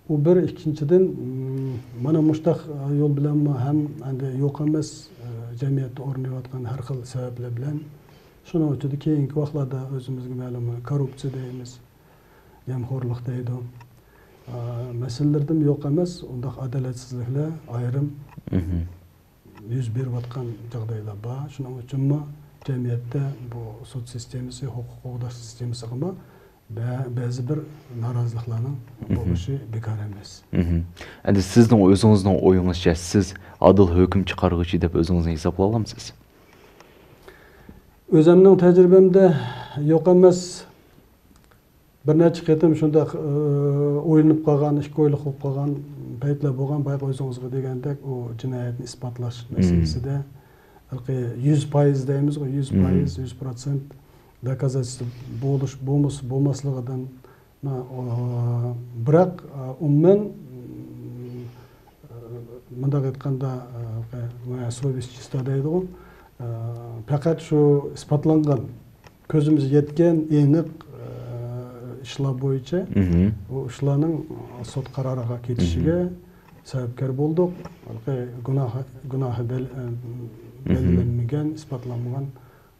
ئۇ بىر، ئىككىنچىدىن، ئىم، مانا مۇشتاق يول بىلەنمۇ ھەم ئەمدى يوق ئەمەس، ئى، جەمئىيەتتە ئورۇن ئېلىۋاتقان ھەر خىل سەۋەبلەر بىلەن شۇنىڭ ئۈستىدە كېيىنكى ۋاقىتلاردا ئۆزىمىزگە مەلۇم كوررۇپسىيە دەيمىز، غەمخورلۇق دەيدۇ. ئا، مەسىلىلىرىدىمۇ يوق ئەمەس، ئۇنداق ئادالەتسىزلىكلەر ئايرىم مم. يۈز بېرىۋاتقان جاغدايلار بار. شۇنىڭ ئۈچۈنمۇ جەمئىيەتتە بۇ سوت سىستېمىسى، ھوقۇق قوغداش سىستېمىسىغىمۇ بە-، بەزى بىر نارازىلىقلارنىڭ مم. بولۇشى بىكار ئەمەس. مم. ئەمدى سىزنىڭ ئۆزىڭىزنىڭ ئويىڭىزچە، سىز ئادىل ھۆكۈم چىقارغۇچى دەپ ئۆزىڭىزنى ھېسابلىيالامسىز؟ ئۆزۈمنىڭ تەجرىبەمدە يوق ئەمەس. بىر نەچچە قېتىم شۇنداق، ئى، ئويلىنىپ قالغان، ئىككى ئويلۇق بولۇپ قالغان پەيتلەر بولغان، بايىقى ئۆزىڭىزگە دېگەندەك، ئۇ جىنايەتنى ئىسپاتلاش مم. مەسىلىسىدە، ھېلىقى يۈز پايىز دەيمىزغۇ، يۈز پايىز، مم. يۈز پروتسېنت دوكازательство بولۇش، بولمىس-، بولماسلىقىدىن، ئا، بىراق، ئا، ئومۇمەن، ئى، مۇنداق ئېيتقاندا، ئى، سوۋېست چىستا دەيدىغۇ، ئى، پەقەت شۇ ئىسپاتلانغان، كۆزىمىز يەتكەن ئېنىق، ئى، ئىشلار بويىچە مم. ئۇ ئىشلارنىڭ سوت قارارىغا كېتىشىگە مم. سەۋەبكار بولدۇق. ھېلىقى گۇناھ، گۇناھى دەل-، ئى، مم. دەلىللەنمىگەن، ئىسپاتلانمىغان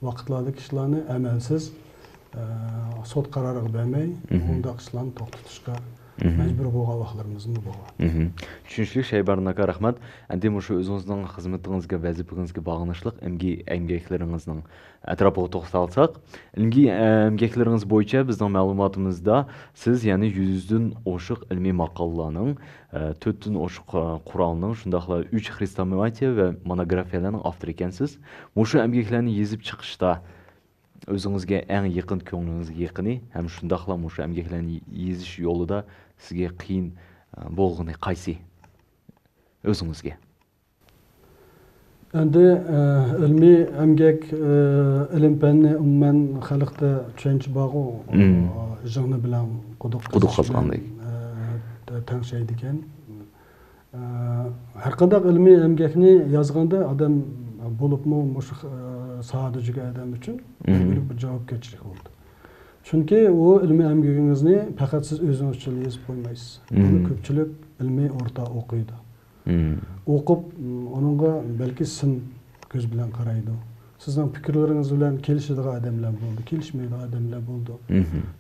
ۋاقىتلاردىكى ئىشلارنى ئەمەلسىز، ئە، سوت قارارىغا بەرمەي، مم. ئۇنداق ئىشلارنى توختىتىشقا، مەجبۇر بولغان ۋاقىتلىرىمىزمۇ بولغان. چۈشىنىشلىك، شەيبانىن ئاكا، رەھمەت. ئەمدى مۇشۇ ئۆزىڭىزنىڭ خىزمىتىڭىزگە، ۋەزىپىڭىزگە باغلىنىشلىق ئەمگى-، ئەمگەكلىرىڭىزنىڭ ئەتراپىغا توختالساق، ئەمگى-، ئەمگەكلىرىڭىز بويىچە بىزنىڭ مەلۇماتىمىزدا سىز يەنە يۈزدىن ئوشۇق ئىلمىي ماقالىلارنىڭ، ئە، تۆتتىن ئوشۇق، ئە، قورالنىڭ، شۇنداقلا ئۈچ خرېستоматىيە ۋە مونوگرافىيەلەرنىڭ ئاپتورى ئىكەنسىز. مۇشۇ ئەمگەكلەرنى يېزىپ چىقىشتا ئۆزىڭىزگە ئەڭ يېقىن، كۆڭلىڭىزگە يېقىنى ھەم شۇنداقلا مۇشۇ ئەمگەكلەرنى يېزىش يولىدا سىزگە قىيىن، ئە، بولغىنى قايسى؟ ئۆزىڭىزگە. ئەمدى، ئە، ئىلمىي ئەمگەك، ئە، ئىلىم-پەننى ئومۇمەن خەلقتە چۈشەنچە بارغۇ، ئە، ژىڭنە بىلەن قۇدۇق قۇدۇق قېزىش بىلەن، قازغاندەك. ئە، تەڭشەيدىكەن. ئە، ھەرقانداق ئىلمىي ئەمگەكنى يازغاندا ئادەم، بولۇپمۇ مۇشۇ، ئە، ساھەدە يۈرگەن ئادەم ئۈچۈن بەلگىلىك بىر جاۋابكەرچىلىك بولىدۇ. چۈنكى ئۇ ئىلمىي ئەمگىكىڭىزنى پەقەت سىز ئۆزىڭىز ئۈچۈن يېزىپ قويمايسىز. ئۇنى كۆپچىلىك ئىلمىي ئورتا ئوقۇيدۇ. ئوقۇپ، ئۇنىڭغا بەلكى سىن كۆز بىلەن قارايدۇ. سىزنىڭ پىكىرلىرىڭىز بىلەن كېلىشىدىغان ئادەملەر بولىدۇ، كېلىشمەيدىغان ئادەملەر بولىدۇ.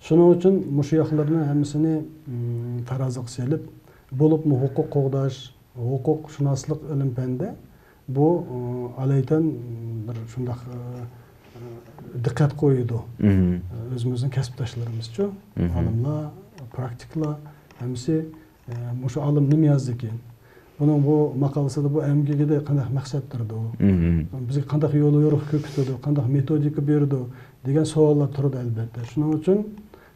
شۇنىڭ ئۈچۈن مۇشۇ ياقلىرىنى ھەممىسىنى، ئىم، تارازىغا سېلىپ، بولۇپمۇ ھوقۇق قوغداش، ھوقۇقشۇناسلىق ئىلىم-پەندە بۇ، ئىم، ئالايىتەن بىر شۇنداق، ئىم، دىققەت قويىدۇ. ئىم، ئۆزىمىزنىڭ كەسىپداشلىرىمىزچۇ، ئالىملار، پراكتىكلار ھەممىسى ئە، مۇشۇ ئالىم نېمە يازدىكىن؟ بۇنىڭ بۇ ماقالىسىدە، بۇ ئەمگىكىدە قانداق مەقسەت تۇرىدۇ؟ بىزگە قانداق يول يورۇق كۆرسىتىدۇ؟ قانداق مېتودىكا بېرىدۇ؟ دېگەن سوئاللار تۇرىدۇ، ئەلۋەتتە. شۇنىڭ ئۈچۈن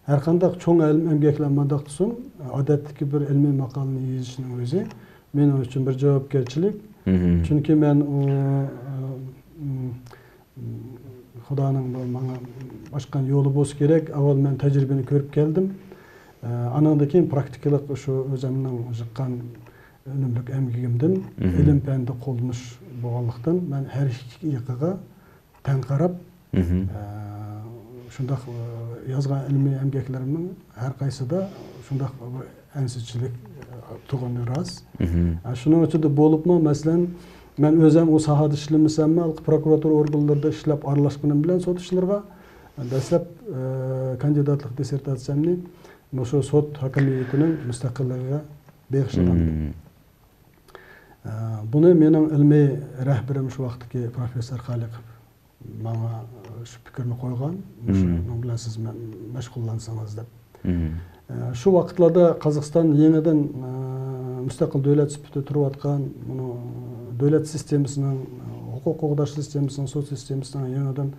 ھەرقانداق چوڭ ئەلىم-، ئەمگەكلەر مانداق تۇرسۇن، ئادەتتىكى بىر ئىلمىي ماقالىنى يېزىشنىڭ ئۆزى مېنىڭ ئۈچۈن بىر جاۋابكەرچىلىك. چۈنكى مەن ئۇ، ئە، خۇدانىڭ بۇ ماڭا ئاچقان يولى بولسا كېرەك. ئاۋۋال مەن تەجرىبىنى كۆرۈپ كەلدىم. ئە، ئانىڭدىن كېيىن پراكتىكىلىق شۇ ئۆزۈمنىڭ يىغقان ئۈنۈملۈك ئەمگىكىمدىن ئىلىم-پەندە قوللىنىش بولغانلىقتىن، مەن ھەر ئىككى يېقىغا تەڭ قاراپ، ئە، شۇنداق، ئە، يازغان ئىلمىي ئەمگەكلىرىمنىڭ ھەر قايسىدا شۇنداق بىر ئەنسىزچىلىك، ئە، تۇرغىنى راست. ئە، شۇنىڭ ئىچىدە بولۇپمۇ، مەسىلەن، مەن ئۆزۈم ئۇ ساھەدە ئىشلىمىسەممۇ، پروكۇراتۇرا ئورگانلىرىدا ئىشلەپ ئارىلاشقىنىم بىلەن سوت ئىشلىرىغا، دەسلەپ، ئە، كاندىداتلىق دىسسېرتاتسىيەمنى مۇشۇ سوت ھاكىمىيىتىنىڭ مۇستەقىللىقىغا بېغىشلىغان. ئە، بۇنى مېنىڭ ئىلمىي رەھبىرىم شۇ ۋاقىتتىكى پروفېسسور خالىقوف ماڭا، ئە، شۇ پىكىرنى قويغان، مۇشۇنىڭ بىلەن سىز مە-، مەشغۇللانسىڭىز دەپ. ئە، شۇ ۋاقىتلاردا قازاقىستان يېڭىدىن، ئە، مۇستەقىل دۆلەت سۈپىتىدە تۇرۇۋاتقان، بۇنىڭ، ئە، دۆلەت سىستېمىسىنىڭ، ئە، ھوقۇق قوغداش سىستېمىسىنىڭ، سوت سىستېمىسىنىڭ يېڭىدىن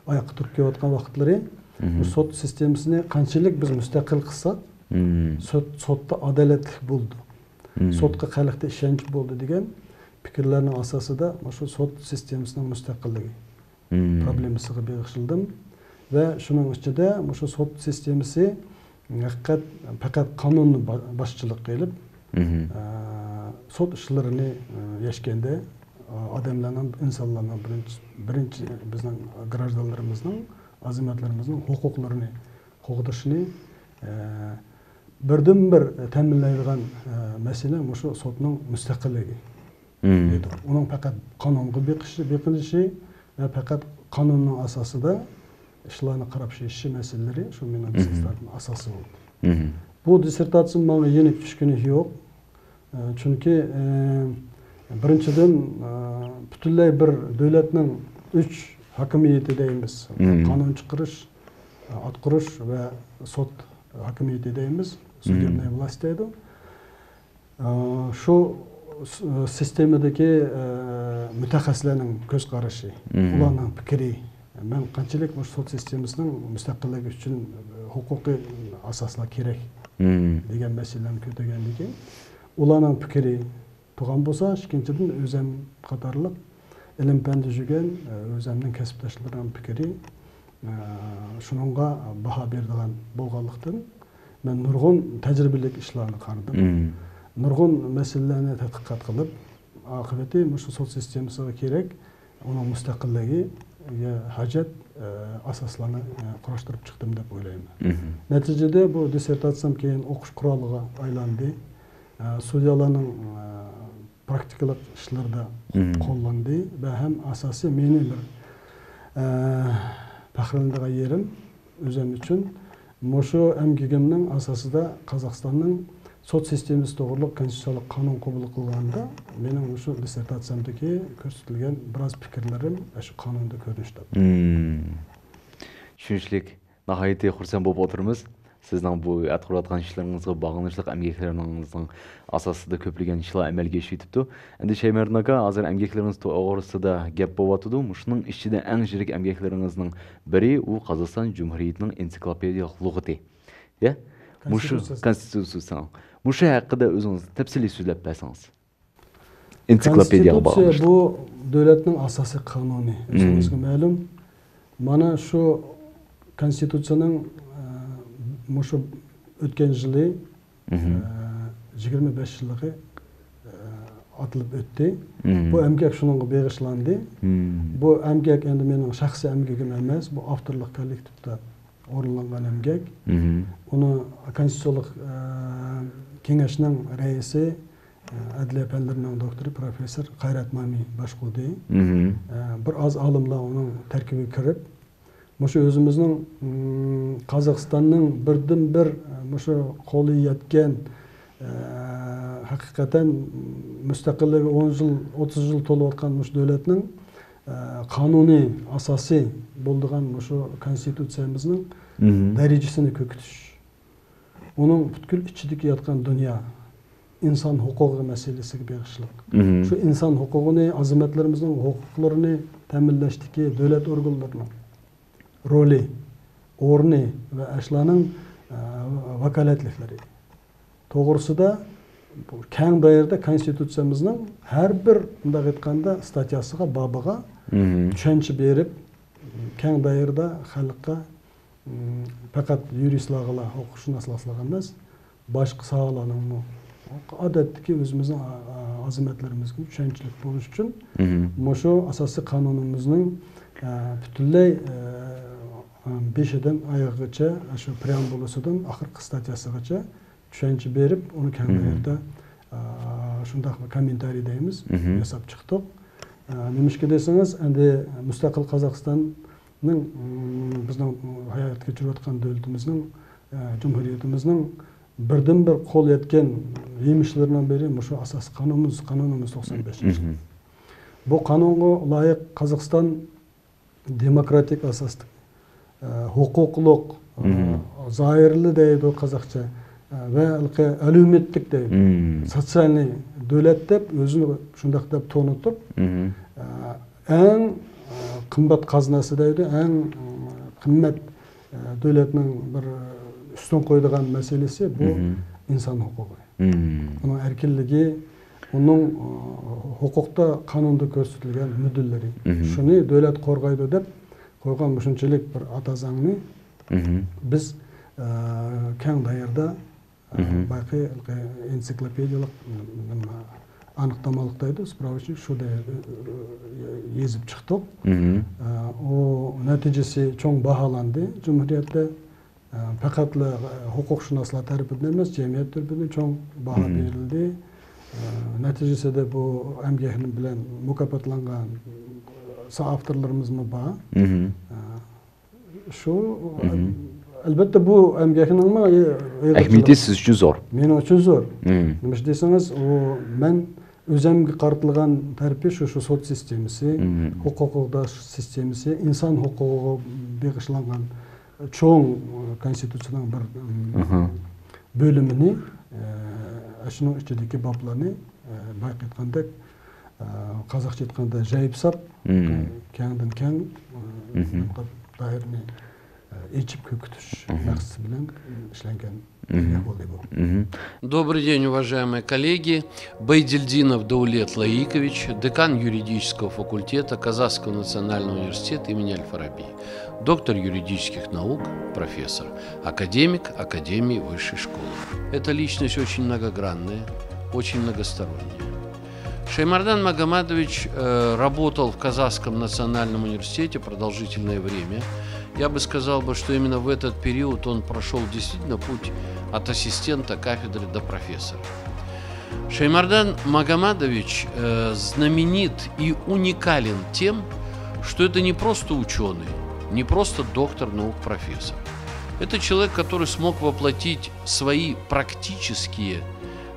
ئاياغقا تۇرۇپ كېلىۋاتقان ۋاقىتلىرى، بۇ سوت سىستېمىسىنى قانچىلىك بىز مۇستەقىل قىلساق، سوت، سوتتا ئادالەتلىك بولىدۇ. سوتقا خەلقتە ئىشەنچ بولىدۇ دېگەن پىكىرلەرنىڭ ئاساسىدا مۇشۇ سوت سىستېمىسىنىڭ مۇستەقىللىكى پروبلېمىسىغا بېغىشلىدىم ۋە شۇنىڭ ئىچىدە مۇشۇ سوت سىستېمىسى ھەقىقەت پەقەت قانۇننى با-، باشچىلىققا ئېلىپ، ئە، سوت ئىشلىرىنى، ئە، يەشكەندە، ئە، ئادەملەرنىڭ، ئىنسانلارنىڭ بىرىنچى، بىرىنچى بىزنىڭ گراژدانلىرىمىزنىڭ، ئازامەتلىرىمىزنىڭ ھوقۇقلىرىنى قوغدىشىنى، ئە، بىردىنبىر تەمىنلەيدىغان، ئە، مەسىلە مۇشۇ سوتنىڭ مۇستەقىللىكى ئىدى. ئۇنىڭ پەقەت قانۇنغا بېقىشى، بېقىنىشى ۋە پەقەت قانۇننىڭ ئاساسىدا ئىشلارنى قاراپ چىقىشى مەسىلىلىرى شۇ مېنىڭ دىسسېرتاتسىيەمنىڭ ئاساسى بولدى. بۇ دىسسېرتاتسىيەم ماڭا يېنىك چۈشكىنى يوق. ئە، چۈنكى، ئە، بىرىنچىدىن، ئە، پۈتۈنلەي بىر دۆلەتنىڭ ئۈچ ھاكىمىيىتى دەيمىز. قانۇن چىقىرىش، ئاتقۇرۇش ۋە سوت ھاكىمىيىتى دەيمىز، سۇدېبنايې ۋلاست دەيدۇ. ئە، شۇ س-، سىستېمىدىكى، ئە، مۇتەخەسسىسلەرنىڭ كۆز قارىشى، ئۇلارنىڭ پىكرى، مەن قانچىلىك مۇشۇ سوت سىستېمىسىنىڭ مۇستەقىللىكى ئۈچۈن ھوقۇقىي ئاساسلار كېرەك دېگەن مەسىلىلەرنى كۆتۈرگەندىن كېيىن، ئۇلارنىڭ پىكرى تۇرغان بولسا، ئىككىنچىدىن، ئۆزەم قاتارلىق ئىلىم-پەندە يۈرگەن، ئۆزەمنىڭ كەسىپداشلىرىنىڭ پىكرى، شۇنىڭغا باھا بېرىدىغان بولغانلىقتىن، مەن نۇرغۇن تەجرىبىلىك ئىشلارنى قارىدىم. نۇرغۇن مەسىلىلەرنى تەتقىقات قىلىپ، ئاقىۋىتى مۇشۇ سوت سىستېمىسىغا كېرەك، ئۇنىڭ مۇستەقىللىكىگە ھاجەت، ئە، ئاساسلارنى، ئە، قۇراشتۇرۇپ چىقتىم دەپ ئويلايمەن. نەتىجىدە بۇ دىسسېرتاتسىيەم كېيىن ئوقۇش قورالىغا ئايلاندى. ئە، سۇديالارنىڭ، ئە، پراكتىكىلىق ئىشلىرىدا قوللاندى ۋە ھەم ئاساسىي مېنى بىر، ئە، پەخىرلىنىدىغان يېرىم ئۆزۈم ئۈچۈن مۇشۇ ئەمگىكىمنىڭ ئاساسىدا قازاقىستاننىڭ سوت سىستېمىسى توغرۇلۇق كونستىتۇتسىيەلىق قانۇن قوبۇل قىلغاندا، مېنىڭ مۇشۇ دىسسېرتاتسىيەمدىكى كۆرسىتىلگەن بىراز پىكىرلىرىم ئاشۇ قانۇندا كۆرۈنۈش تاپتى. مم. چۈشىنىشلىك. ناھايىتى خۇرسەن بولۇپ ئولتۇرىمىز. سىزنىڭ بۇ ئەتە قىلىۋاتقان ئىشلىرىڭىزغا باغلىنىشلىق ئەمگەكلىرىڭىزنىڭ ئاساسىدا كۆپلىگەن ئىشلار ئەمەلگە ئېشىۋېتىپتۇ. ئەمدى شەيمەردىن ئاكا، ھازىر ئەمگەكلىرىڭىز توغرىسىدا گەپ بولۇۋاتىدۇ. مۇشۇنىڭ ئىچىدە ئەڭ يىرىك ئەمگەكلىرىڭىزنىڭ بىرى، ئۇ قازاقىستان جۇمھۇرىيىتىنىڭ ئېنسىكلوپېدىيە لۇغىتى. يا؟ مۇشۇ كونستىتۇتسىيەسى. كونستىتۇتسىيەسى. مۇشۇ ھەققىدە ئۆزىڭىز تەپسىلىي سۆزلەپ بەرسىڭىز. ئېنسىكلوپېدىيەغا كونستىتۇتسىيە باغلىنىشلىق. بۇ دۆلەتنىڭ ئاساسىي قانۇنى. مم. ئۆزىڭىزگە مەلۇم. مانا شۇ كونستىتۇتسىيەنىڭ، ئە، مۇشۇ ئۆتكەن يىلى، مم. ئە، يىگىرمە بەش يىللىقى، ئە، ئاتىلىپ ئۆتتى. مم. بۇ ئەمگەك شۇنىڭغا بېغىشلاندى. مم. بۇ ئەمگەك ئەمدى مېنىڭ شەخسىي ئەمگىكىم ئەمەس، بۇ ئاپتورلۇق كوللېكتىپتا ئورۇنلانغان ئەمگەك. مم. ئۇنى كونستىتۇتسىيەلىك، ئە، كېڭەشنىڭ رەئىسى، ئەدلىيە پەنلىرىنىڭ دوكتورى پروفېسسور قايرات مامى باشقۇردى. مم. ئە، بىر ئاز ئالىملار ئۇنىڭ تەركىبىگە كىرىپ، مۇشۇ ئۆزىمىزنىڭ، مم، قازاقىستاننىڭ بىردىنبىر، ئە، مۇشۇ قولى يەتكەن، ئە، ھەقىقەتەن مۇستەقىللىكى ئون يىل، ئوتتۇز يىل تولۇۋاتقان مۇشۇ دۆلەتنىڭ، ئە، قانۇنىي ئاساسى بولىدىغان مۇشۇ كونستىتۇتسىيەمىزنىڭ مم. دەرىجىسىنى كۆكىتىش. ئۇنىڭ پۈتكۈل ئىچىدىكى ياتقان دۇنيا، ئىنسان ھوقۇقى مەسىلىسىگە بېغىشلىق. مم. شۇ ئىنسان ھوقۇقىنى، ئازامەتلىرىمىزنىڭ ھوقۇقلىرىنى تەمىنلەشتىكى دۆلەت ئورگانلىرىنىڭ رولى، ئورنى ۋە ئەشلارنىڭ، ئە، ۋاكالەتلىكلىرى توغرىسىدا كەڭ دائىرىدە كونستىتۇتسىيەمىزنىڭ ھەر بىر، مۇنداق ئېيتقاندا، ستاتياسىغا، بابىغا مم. چۈشەنچە بېرىپ، كەڭ دائىرىدە خەلققە، مم، پەقەت يۇرىستلارغىلا، ھوقۇقشۇناسلارغا ئەمەس، باشقا ساھەلەرنىڭمۇ، ئادەتتىكى ئۆزىمىزنىڭ، ئا-، ئا-، ئازامەتلىرىمىزگە چۈشەنچىلىك بولۇش ئۈچۈن مم. مۇشۇ ئاساسىي قانۇنىمىزنىڭ، ئە، پۈتۈنلەي، ئە، بېشىدىن ئايىغىغىچە، شۇ پرېئامبۇلىسىدىن ئاخىرقى ستاتياسىغىچە چۈشەنچە بېرىپ، ئۇنى كەڭ مم. دائىرىدە، ئا، شۇنداق كوممېنتارىي دەيمىز، مم. ياساپ چىقتۇق. ئا، نېمىشقا دېسىڭىز، ئەمدى مۇستەقىل قازاقىستاننىڭ، مم، بىزنىڭ ھايات كەچۈرۈۋاتقان دۆلىتىمىزنىڭ، ئا، جۇمھۇرىيىتىمىزنىڭ بىردىنبىر قول يەتكەن يېمىشلىرىنىڭ بىرى مۇشۇ ئاساسىي قانۇنىمىز، قانۇنىمىز توقسان بەش. مم. بۇ قانۇنغا لايىق قازاقىستان دېموكراتىك ئاساستا، ئە، ھوقۇقلۇق، ئە، مم. زايىرلى دەيدۇ قازاقچە، ئە، ۋە ھېلىقى ئەليۇمەتلىك دەيدۇ. مم. سوتسىيالنىي دۆلەت دەپ ئۆزىنى شۇنداق دەپ تونۇتۇپ، مم. ئە، ئەڭ، ئە، قىممەت قازنىسى دەيدۇ، ئەڭ، ئە، قىممەت، ئە، دۆلەتنىڭ بىر ئۈستۈن قويىدىغان مەسىلىسى بۇ مم. ئىنسان ھوقۇقى. مم. ئۇنىڭ ئەركىنلىكى، ئۇنىڭ، ئۇ، ھوقۇقتا، قانۇندا كۆرسىتىلگەن مۆددىلىرى. مم. شۇنى دۆلەت قورغايدۇ دەپ قويغان مۇشۇنچىلىك بىر ئاتازاڭنى مم. بىز، ئە، كەڭ دائىرىدە، ئە، مم. بايىقى ئېنسىكلوپېدىيەلىك، نېمە، ئانىقلىمىلىق دەيدۇ، سپراۋوچنىك، شۇ دەرىجىدە، ئە، يېزىپ چىقتۇق. مم. ئە، ئۇ نەتىجىسى چوڭ باھالاندى جۇمھۇرىيەتتە. ئە، پەقەتلا، ئە، ھوقۇقشۇناسلار تەرىپىدىن ئەمەس، جەمئىيەت تەرىپىدىن چوڭ باھا مم. بېرىلدى. ئە، نەتىجىسىدە بۇ ئەمگەكنىڭ بىلەن مۇكاپاتلانغان سائاپتورلىرىمىزمۇ بار. مم. ئە، شۇ، مم. ئەلبەتتە، بۇ ئەمگەكنىڭمۇ ئېغىرچىلىقى ئەھمىيىتى سىز ئۈچۈن زور. مېنىڭ ئۈچۈن زور. مم. نېمىشقا دېسىڭىز، ئۇ مەن ئۆزۈمگە قارىتىلغان تەرىپى شۇ، شۇ سوت سىستېمىسى، مم. ھوقۇق قوغداش سىستېمىسى، ئىنسان ھوقۇقىغا بېغىشلانغان چوڭ كونستىتۇتسىيەنىڭ بىر، مم، مم. بۆلۈمىنى، ئە، شۇنىڭ ئىچىدىكى بابلارنى، ئە، بايىقى ئېيتقاندەك، ئە، قازاقچە ئېيتقاندا، ژايىپ ساپ، مم. كەڭدىن كەڭ، ئە، مم. دائىرىنى، ئە، ئېچىپ كۆرسىتىش مم. مەقسىتى بىلەن ئىشلەنگەن. Мгм. Добрый день, уважаемые коллеги. Байдельдинов Даулет Лаикович, декан юридического факультета Казахского национального университета имени Аль-Фараби, доктор юридических наук, профессор, академик Академии высшей школы. Эта личность очень многогранная, очень многосторонняя. Шаймардан Магомадович, э, работал в Казахском национальном университете продолжительное время. Я бы сказал бы, что именно в этот период он прошёл действительно путь от ассистента кафедры до профессора. Шаймардан Магомадович, э, знаменит и уникален тем, что это не просто учёный, не просто доктор наук, профессор. Это человек, который смог воплотить свои практические,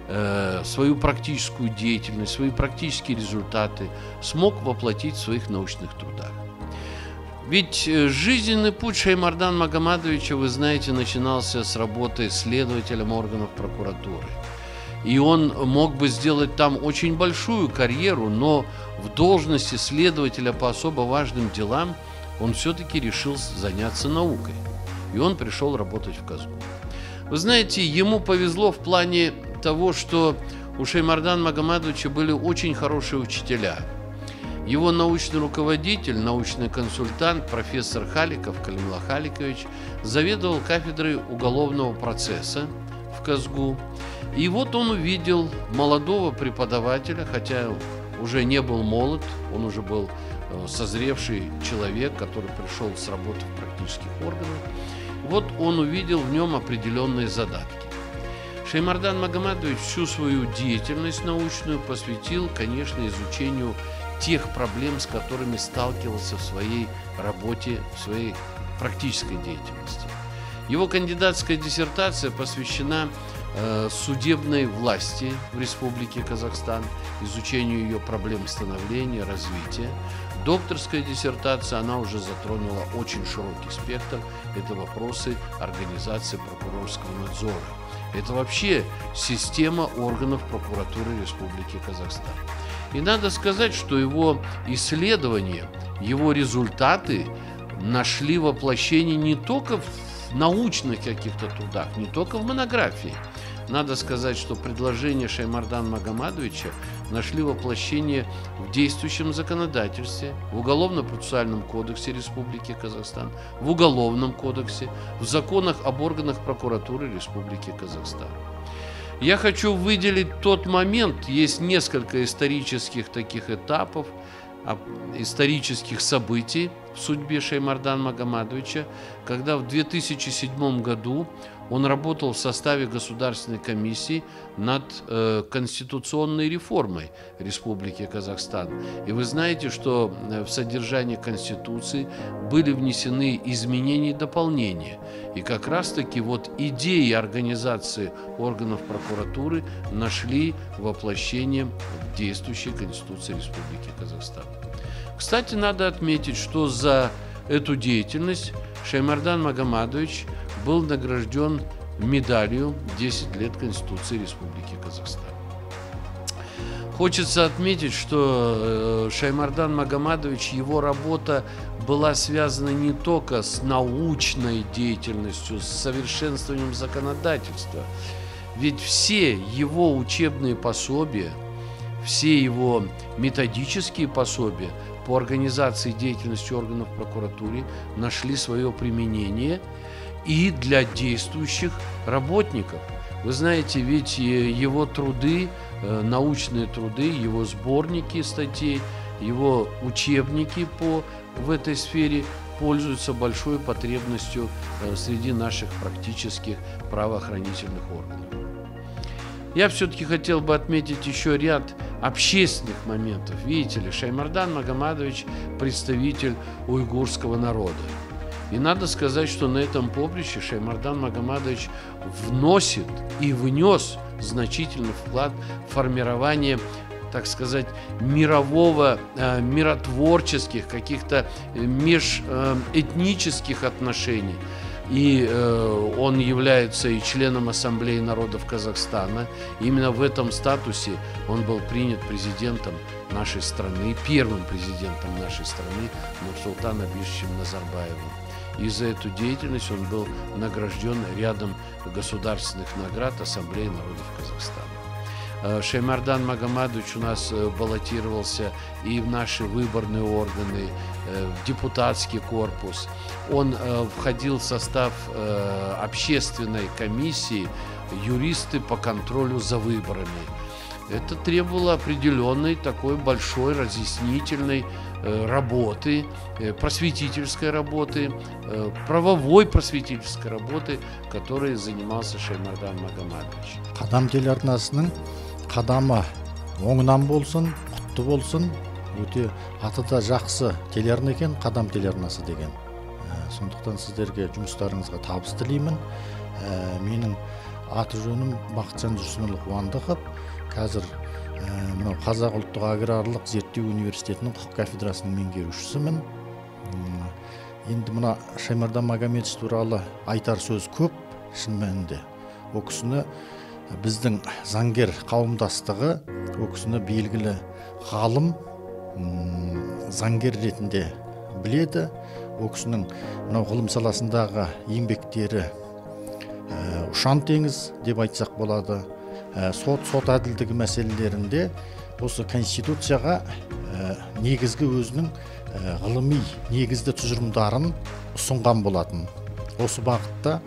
э, свою практическую деятельность, свои практические результаты, смог воплотить в своих научных трудах. Ведь э, жизненный путь Шаймардан Магомадовича, вы знаете, начинался с работы следователем органов прокуратуры. И он мог бы сделать там очень большую карьеру, но в должности следователя по особо важным делам он все-таки решил заняться наукой. И он пришел работать в Казгу. Вы знаете, ему повезло в плане того, что у Шаймардан Магомадовича были очень хорошие учителя. Его научный руководитель, научный консультант, профессор Халиков Калимла Халикович, заведовал кафедрой уголовного процесса в Казгу. И вот он увидел молодого преподавателя, хотя уже не был молод, он уже был э, созревший человек, который пришел с работы в практических органах. Вот он увидел в нем определенные задатки. Шаймардан Магомадович всю свою деятельность научную посвятил, конечно, изучению тех проблем, с которыми сталкивался в своей работе, в своей практической деятельности. Его кандидатская диссертация посвящена э, судебной власти в Республике Казахстан, изучению ее проблем становления, развития. Докторская диссертация, она уже затронула очень широкий спектр. Это вопросы организации прокурорского надзора. Это вообще система органов прокуратуры Республики Казахстан. И надо сказать, что его исследования, его результаты нашли воплощение не только в научных каких-то трудах, не только в монографии. Надо сказать, что предложения Шаймардан Магомадовича нашли воплощение в действующем законодательстве, в Уголовно-процессуальном кодексе Республики Казахстан, в Уголовном кодексе, в законах об органах прокуратуры Республики Казахстан. Я хочу выделить тот момент, есть несколько исторических таких этапов, а, исторических событий в судьбе Шаймардан Магомадовича, когда в две тысячи седьмом году он работал в составе Государственной комиссии над э, конституционной реформой Республики Казахстан. И вы знаете, что э, в содержание Конституции были внесены изменения и дополнения. И как раз-таки вот идеи организации органов прокуратуры нашли воплощение в действующей Конституции Республики Казахстан. Кстати, надо отметить, что за эту деятельность Шаймардан Магомадович был награжден медалью «десять лет Конституции Республики Казахстан». Хочется отметить, что э, Шаймардан Магомадович, его работа была связана не только с научной деятельностью, с совершенствованием законодательства. Ведь все его учебные пособия, все его методические пособия по организации деятельности органов прокуратуры нашли свое применение и для действующих работников. Вы знаете, ведь э, его труды, э, научные труды, его сборники статей, его учебники по в этой сфере пользуются большой потребностью э, среди наших практических правоохранительных органов. Я все-таки хотел бы отметить еще ряд общественных моментов. Видите ли, Шаймардан Магомадович представитель уйгурского народа. И надо сказать, что на этом поприще Шаймардан Магомадович вносит и внес значительный вклад в формирование, так сказать, мирового, э, миротворческих, каких-то межэтнических отношений. И э, он является и членом Ассамблеи народов Казахстана. Именно в этом статусе он был принят президентом нашей страны, первым президентом нашей страны Нурсултан Абишевичем Назарбаевым. И за эту деятельность он был награжден рядом государственных наград Ассамблеи народов Казахстана. Э, Шаймардан Магомадович у нас э, баллотировался и в наши выборные органы, э, в депутатский корпус. Он э, входил в состав э, общественной комиссии «Юристы по контролю за выборами». Это требовало определенной такой большой разъяснительной э, работы, э, просветительской работы, э, правовой просветительской работы, которой занимался Шаймардан Магомадович. Қадам телеарнасының қадамы оңынан болсын, құтты болсын. Өте аты да жақсы телеарна екен, Қадам телеарнасы деген. Ә, Сондықтан сіздерге жұмыстарыңызға табыс тілеймін. Ә, менің аты-жөнім Бақытжан Жүрсінұлы Қуандықов. Қазір ә, мынау Қазақ ұлттық аграрлық зерттеу университетінің құқық кафедрасының меңгерушісімін. М, енді мына Шаймардан Магомедович туралы айтар сөз көп, шын мәнінде. Ол кісіні біздің заңгер қауымдастығы, ол кісіні белгілі ғалым, м, заңгер ретінде біледі. Ол кісінің мынау ғылым саласындағы еңбектері ә, ұшан теңіз деп айтсақ болады. Ә, сот, сот әділдігі мәселелерінде осы конституцияға ә, негізгі өзінің ә, ғылыми негізді тұжырымдарын ұсынған болатын. Осы бағытта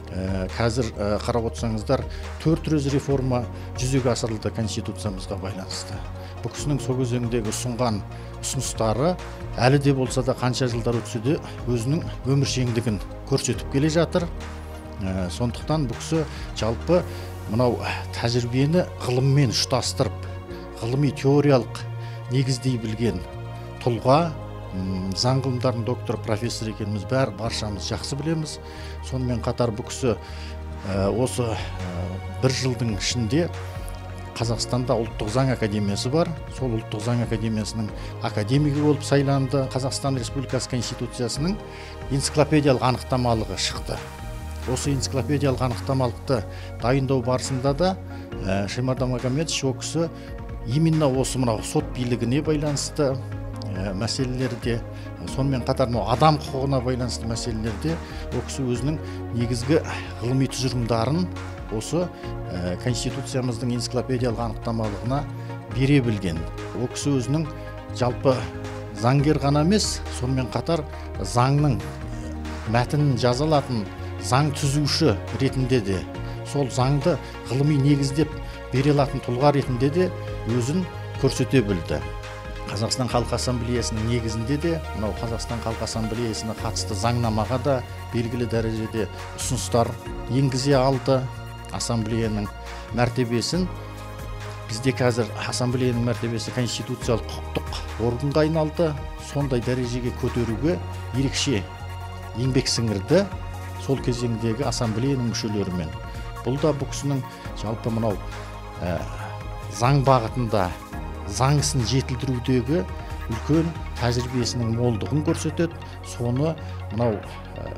ә, қазір ә, қарап отырсаңыздар, төрт рет реформа жүзеге асырылды конституциямызға байланысты. Бұл кісінің сол кезеңдегі ұсынған ұсыныстары әлі де болса да, қанша жылдар өтсе де, өзінің өміршеңдігін көрсетіп келе жатыр. Ә, сондықтан бұл кісі жалпы мынау тәжірибені ғылыммен ұштастырып, ғылыми теориялық негіздей білген тұлға, м, заң ғылымдарының докторы, профессор екеніміз бәр, баршамыз жақсы білеміз. Сонымен қатар бұл кісі ә, осы ә, бір жылдың ішінде Қазақстанда ұлттық заң академиясы бар. Сол ұлттық заң академиясының академигі болып сайланды. Қазақстан Республикасы Конституциясының энциклопедиялық анықтамалығы шықты. Осы энциклопедиялық анықтамалықты дайындау барысында да ә, Шаймардан Магомедович, ол кісі именно осы мынау сот билігіне байланысты ә, мәселелерде, сонымен қатар мынау адам құқығына байланысты мәселелерде ол кісі өзінің негізгі ғылыми тұжырымдарын осы ә, конституциямыздың энциклопедиялық анықтамалығына бере білген. Ол кісі өзінің жалпы заңгер ғана емес, сонымен қатар заңның мәтінін жаза алатын заң түзуші ретінде де, сол заңды ғылыми негіздеп бере алатын тұлға ретінде де өзін көрсете білді. Қазақстан Халқы Ассамблеясының негізінде де мынау Қазақстан Халқы Ассамблеясына қатысты заңнамаға да белгілі дәрежеде ұсыныстар енгізе алды. Ассамблеяның мәртебесін, бізде қазір ассамблеяның мәртебесі конституциялық құқықтық органға айналды. Сондай дәрежеге көтеруге ерекше еңбек сіңірді сол кезеңдегі ассамблеяның мүшелерімен. Бұл да бұл кісінің жалпы мынау ә, заң бағытында заң ісін жетілдіруде үлкен тәжірибесінің молдығын көрсетеді. Соны мынау ә,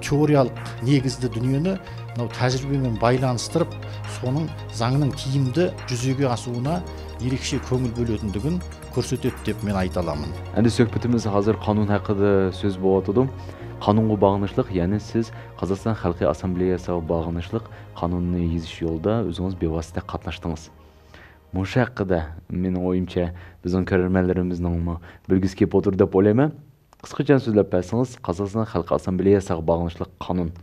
теориялық негізді дүниені мынау тәжірибемен байланыстырып, соның заңның тиімді жүзеге асуына ерекше көңіл бөлетіндігін көрсетеді деп мен айта аламын. Endi söhbetimiz hazır qanun haqqında söz bo'layotidi. Qanunga bağlışlıq, ya'ni siz Qozog'iston Xalqi Assambleyasiga bağlışlıq qanunni yazish yo'lida o'zingiz bevosita qatnashdingiz. Mushu haqida, mening o'yimcha, bizning ko'rermanlarimizning bilgisi kelib o'tir deb o'ylayman. Qisqacha so'zlab bersangiz, Qozog'iston Xalq Assambleyasiga bağlışlıq qanun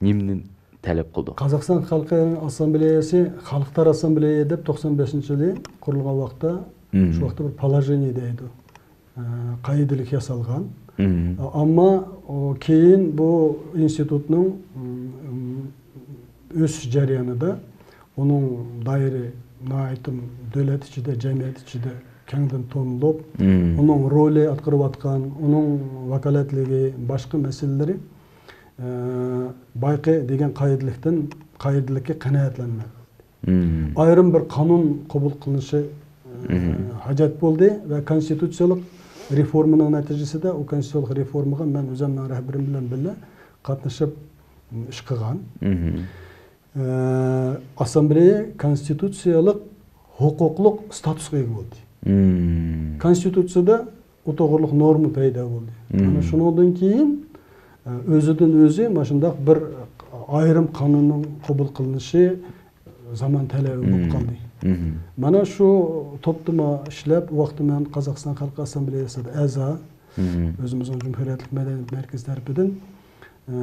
nimani talab qildi? Qozog'iston Xalq Assambleyasi Xalqlar Assambleya deb to'qson beshinchi yili qurilgan vaqtda, shu vaqtda bir положение deydi. Ә, қағидалар жасалған. Ә, амма о, кейін бұл институтның м, м, өсіш жарияныда оның дайыры наайтым дәулет ішінде, жәмият ішінде кеңден тонылып, оның ролі атқарып атқан, оның вакалатлығы, башқа мәселелері ә, байқы деген қағидалықтан қағидалыққа қанағатленмей. Айрым bir qanun qabul qilinishi e, hojat bo'ldi va konstitutsiyalik reformaning natijasida u konstitutsiyalik reformaga men o'zimning rahbarim bilan birga qatnashib m, ish qilgan. E, Assambleya konstitutsiyalik huquqliq statusga ega bo'ldi. Konstitutsiyada u to'g'riliq norma paydo bo'ldi. Mana shundan keyin e, o'zidan o'zi mana shundoq bir ayrim qonunning qabul qilinishi zamon talabi bo'lib qoldi. Mana shu to'xtama ishlab, u vaqtda men Qozog'iston Xalq Assambleyasida a'zo, o'zimizning Jumhuriyatlik madaniyat markazi tarafidan e,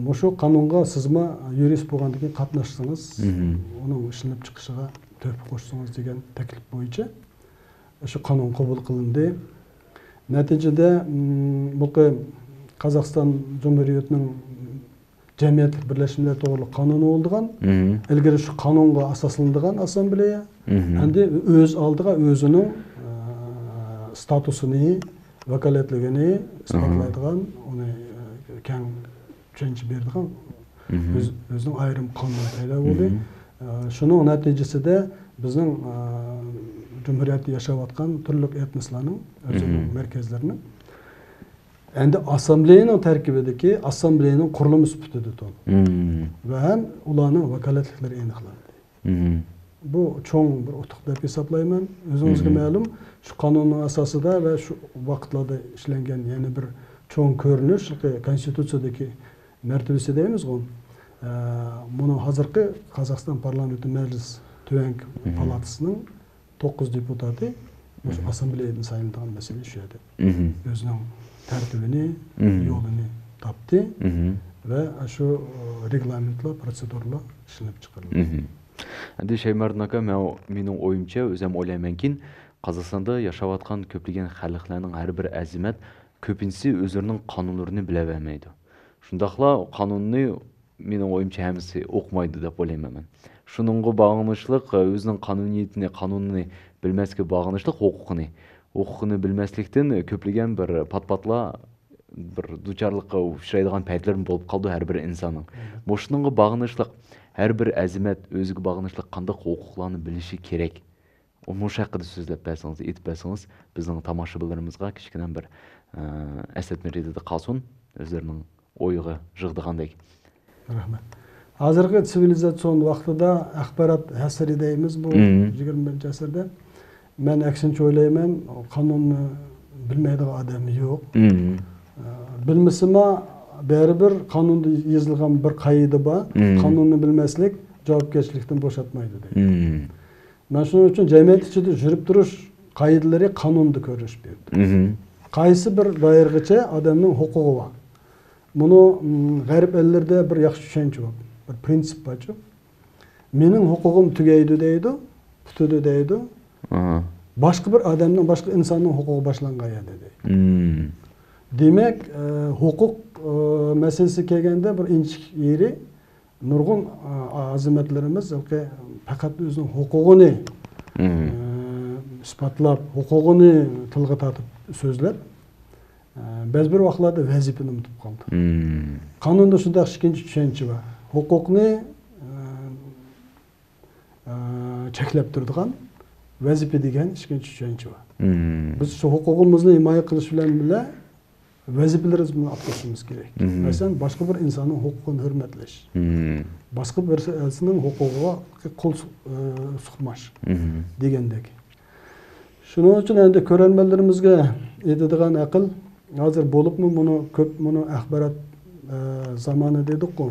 mushu qonunga sizmi yurist bo'lgandan keyin qatnashsangiz, uning ishlab chiqishiga to'hfa qo'shsangiz degan taklif bo'yicha shu qonun qabul qilindi. Natijada mm, bu Qozog'iston Jumhuriyatining jamiyatlik birlashmalar to'g'riliq qonuni bo'lgan. Ilgari shu qonunga asoslanadigan assambleya endi o'z oldiga o'zining e, statusini, vakolatligini isbotlaydigan, uni e, كەڭ چۈشەنچە بېرىدىغان ئۆز-، ئۆزىنىڭ ئايرىم قانۇنى پەيدا بولدى. ئە، شۇنىڭ نەتىجىسىدە بىزنىڭ، ئە، جۇمھۇرىيەتتە ياشاۋاتقان تۈرلۈك ئېتنوسلارنىڭ ئۆزىنىڭ مەركەزلىرىنىڭ ئەمدى ئاسسامبلېيىنىڭ تەركىبىدىكى ئاسسامبلېيىنىڭ قۇرۇلما سۈپىتىدە تۇر ۋە ھەم ئۇلارنىڭ ۋاكالەتلىكلىرى ئېنىقلاندى. بۇ چوڭ بىر ئۇتۇق دەپ ھېسابلايمەن. ئۆزىڭىزگە مەلۇم، شۇ قانۇننىڭ ئاساسىدا ۋە شۇ ۋاقىتلاردا ئىشلەنگەن يەنە بىر چوڭ كۆرۈنۈش، كونستىتۇتسىيەدىكى مەرتىۋىسى دەيمىزغۇ. ئە، مۇنۇ ھازىرقى قازاقىستان پارلامېنتى مەجلىس تۆۋەنكى پالاتىسىنىڭ توققۇز دېپۇتاتى مۇشۇ ئاسسامبلېيەدىن سايلىنىدىغان مەسىلە شۇ يەردە. ئۆزىنىڭ تەرتىپىنى، يولىنى تاپتى ۋە شۇ، ئە، رېگلامېنتلار، پروتسېدۇرىلار ئىشلىنىپ چىقىرىلدى. ئەمدى شەيمەردىن ئاكا، مەن، مېنىڭ ئويۇمچە، ئۆزۈم ئويلايمەنكىن، قازاقىستاندا ياشاۋاتقان كۆپلىگەن خەلقلەرنىڭ ھەر بىر ئەزىمەت، كۆپىنچىسى ئۆزلىرىنىڭ قانۇنلىرىنى بىلەلمەيدۇ. شۇنداقلا قانۇننى، مېنىڭ ئويۇمچە، ھەممىسى ئوقۇمايدۇ دەپ ئويلايمەن مەن. شۇنىڭغا باغلىنىشلىق، ئۆزىنىڭ قانۇنىيىتىنى، قانۇننى بىلمەسلىككە باغلىنىشلىق ھوقۇقىنى، ھوقۇقىنى بىلمەسلىكتىن كۆپلىگەن بىر پات-پاتلا بىر دۇچارلىققا ئۇچرايدىغان پەيتلىرىمۇ بولۇپ قالىدۇ ھەر بىر ئىنساننىڭ. مۇشۇنىڭغا باغلىنىشلىق ھەر بىر ئەزىمەت ئۆزىگە باغلىنىشلىق قانداق ھوقۇقلارنى بىلىشى كېرەك؟ مۇشۇ ھەققىدە سۆزلەپ بەرسىڭىز، ئېيتىپ بەرسىڭىز، بىزنىڭ تاماشىبىنلىرىمىزغا كىچىككىنە بىر، ئە، ئەسلەتمە رېتىدە قالسۇن، ئۆزلىرىنىڭ ئويىغا يىغىدىغاندەك. رەھمەت. ھازىرقى سىۋىلىزاتسىيون ۋاقتىدا ئاخبارات ئەسرى دەيمىز بۇ يىگىرمە بىرىنچى ئەسىردە. مەن ئەكسىنچە ئويلايمەن، قانۇننى بىلمەيدىغان ئادەم يوق. ئە، بىلمىسىمۇ، بەرىبىر قانۇندا يېزىلغان بىر قائىدە بار. قانۇننى بىلمەسلىك جاۋابكەرچىلىكتىن بوشاتمايدۇ دەيدۇ. مەن شۇنىڭ ئۈچۈن جەمئىيەت ئىچىدە يۈرۈپ تۇرۇش قائىدىلىرى قانۇندا كۆرۈنۈش بېرىدۇ. قايسى بىر دائىرىغىچە ئادەمنىڭ ھوقۇقى بار. بۇنى، م، غەرب ئەللىرىدە بىر ياخشى چۈشەنچە بار، بىر پرىنسىپ بارچۇ. مېنىڭ ھوقۇقۇم تۈگەيدۇ دەيدۇ، پۈتىدۇ دەيدۇ. باشقا بىر ئادەمنىڭ، باشقا ئىنساننىڭ ھوقۇقى باشلانغان يەردە دەيدۇ. دېمەك، ئە، ھوقۇق، ئە، مەسىلىسىگە كەلگەندە بىر ئىنچىكە يېرى نۇرغۇن، ئا، ئازىمەتلىرىمىز ھېلىقى پەقەت ئۆزىنىڭ ھوقۇقىنى، ئە، ئىسپاتلاپ، ھوقۇقىنى تىلغا تارتىپ سۆزلەپ، ئە، بەزى بىر ۋاقىتلاردا ۋەزىپىنى ئۇنتۇپ قالدى. قانۇندا شۇنداق ئىككىنچى چۈشەنچە بار. ھوقۇقنى، ئە، ئە، چەكلەپ تۇرىدىغان ۋەزىپە دېگەن ئىككىنچى چۈشەنچە بار. بىز شۇ ھوقۇقىمىزنى ھىمايە قىلىش بىلەن بىللە، ۋەزىپىلىرىمىزنى ئاتىلىشىمىز كېرەك. مەسىلەن، باشقا بىر ئىنساننىڭ ھوقۇقىنى ھۆرمەتلەش، باشقا بىرسىنىڭ ھوقۇقىغا قول سۇ-، ئە، سۇقماش دېگەندەك. شۇنىڭ ئۈچۈن ئەمدى كۆرەرمەنلىرىمىزگە ئېيتىدىغان ئەقىل، ھازىر بولۇپمۇ مۇنۇ كۆپ، مۇنۇ ئاخبارات، ئە، زامانى دېدۇققۇ،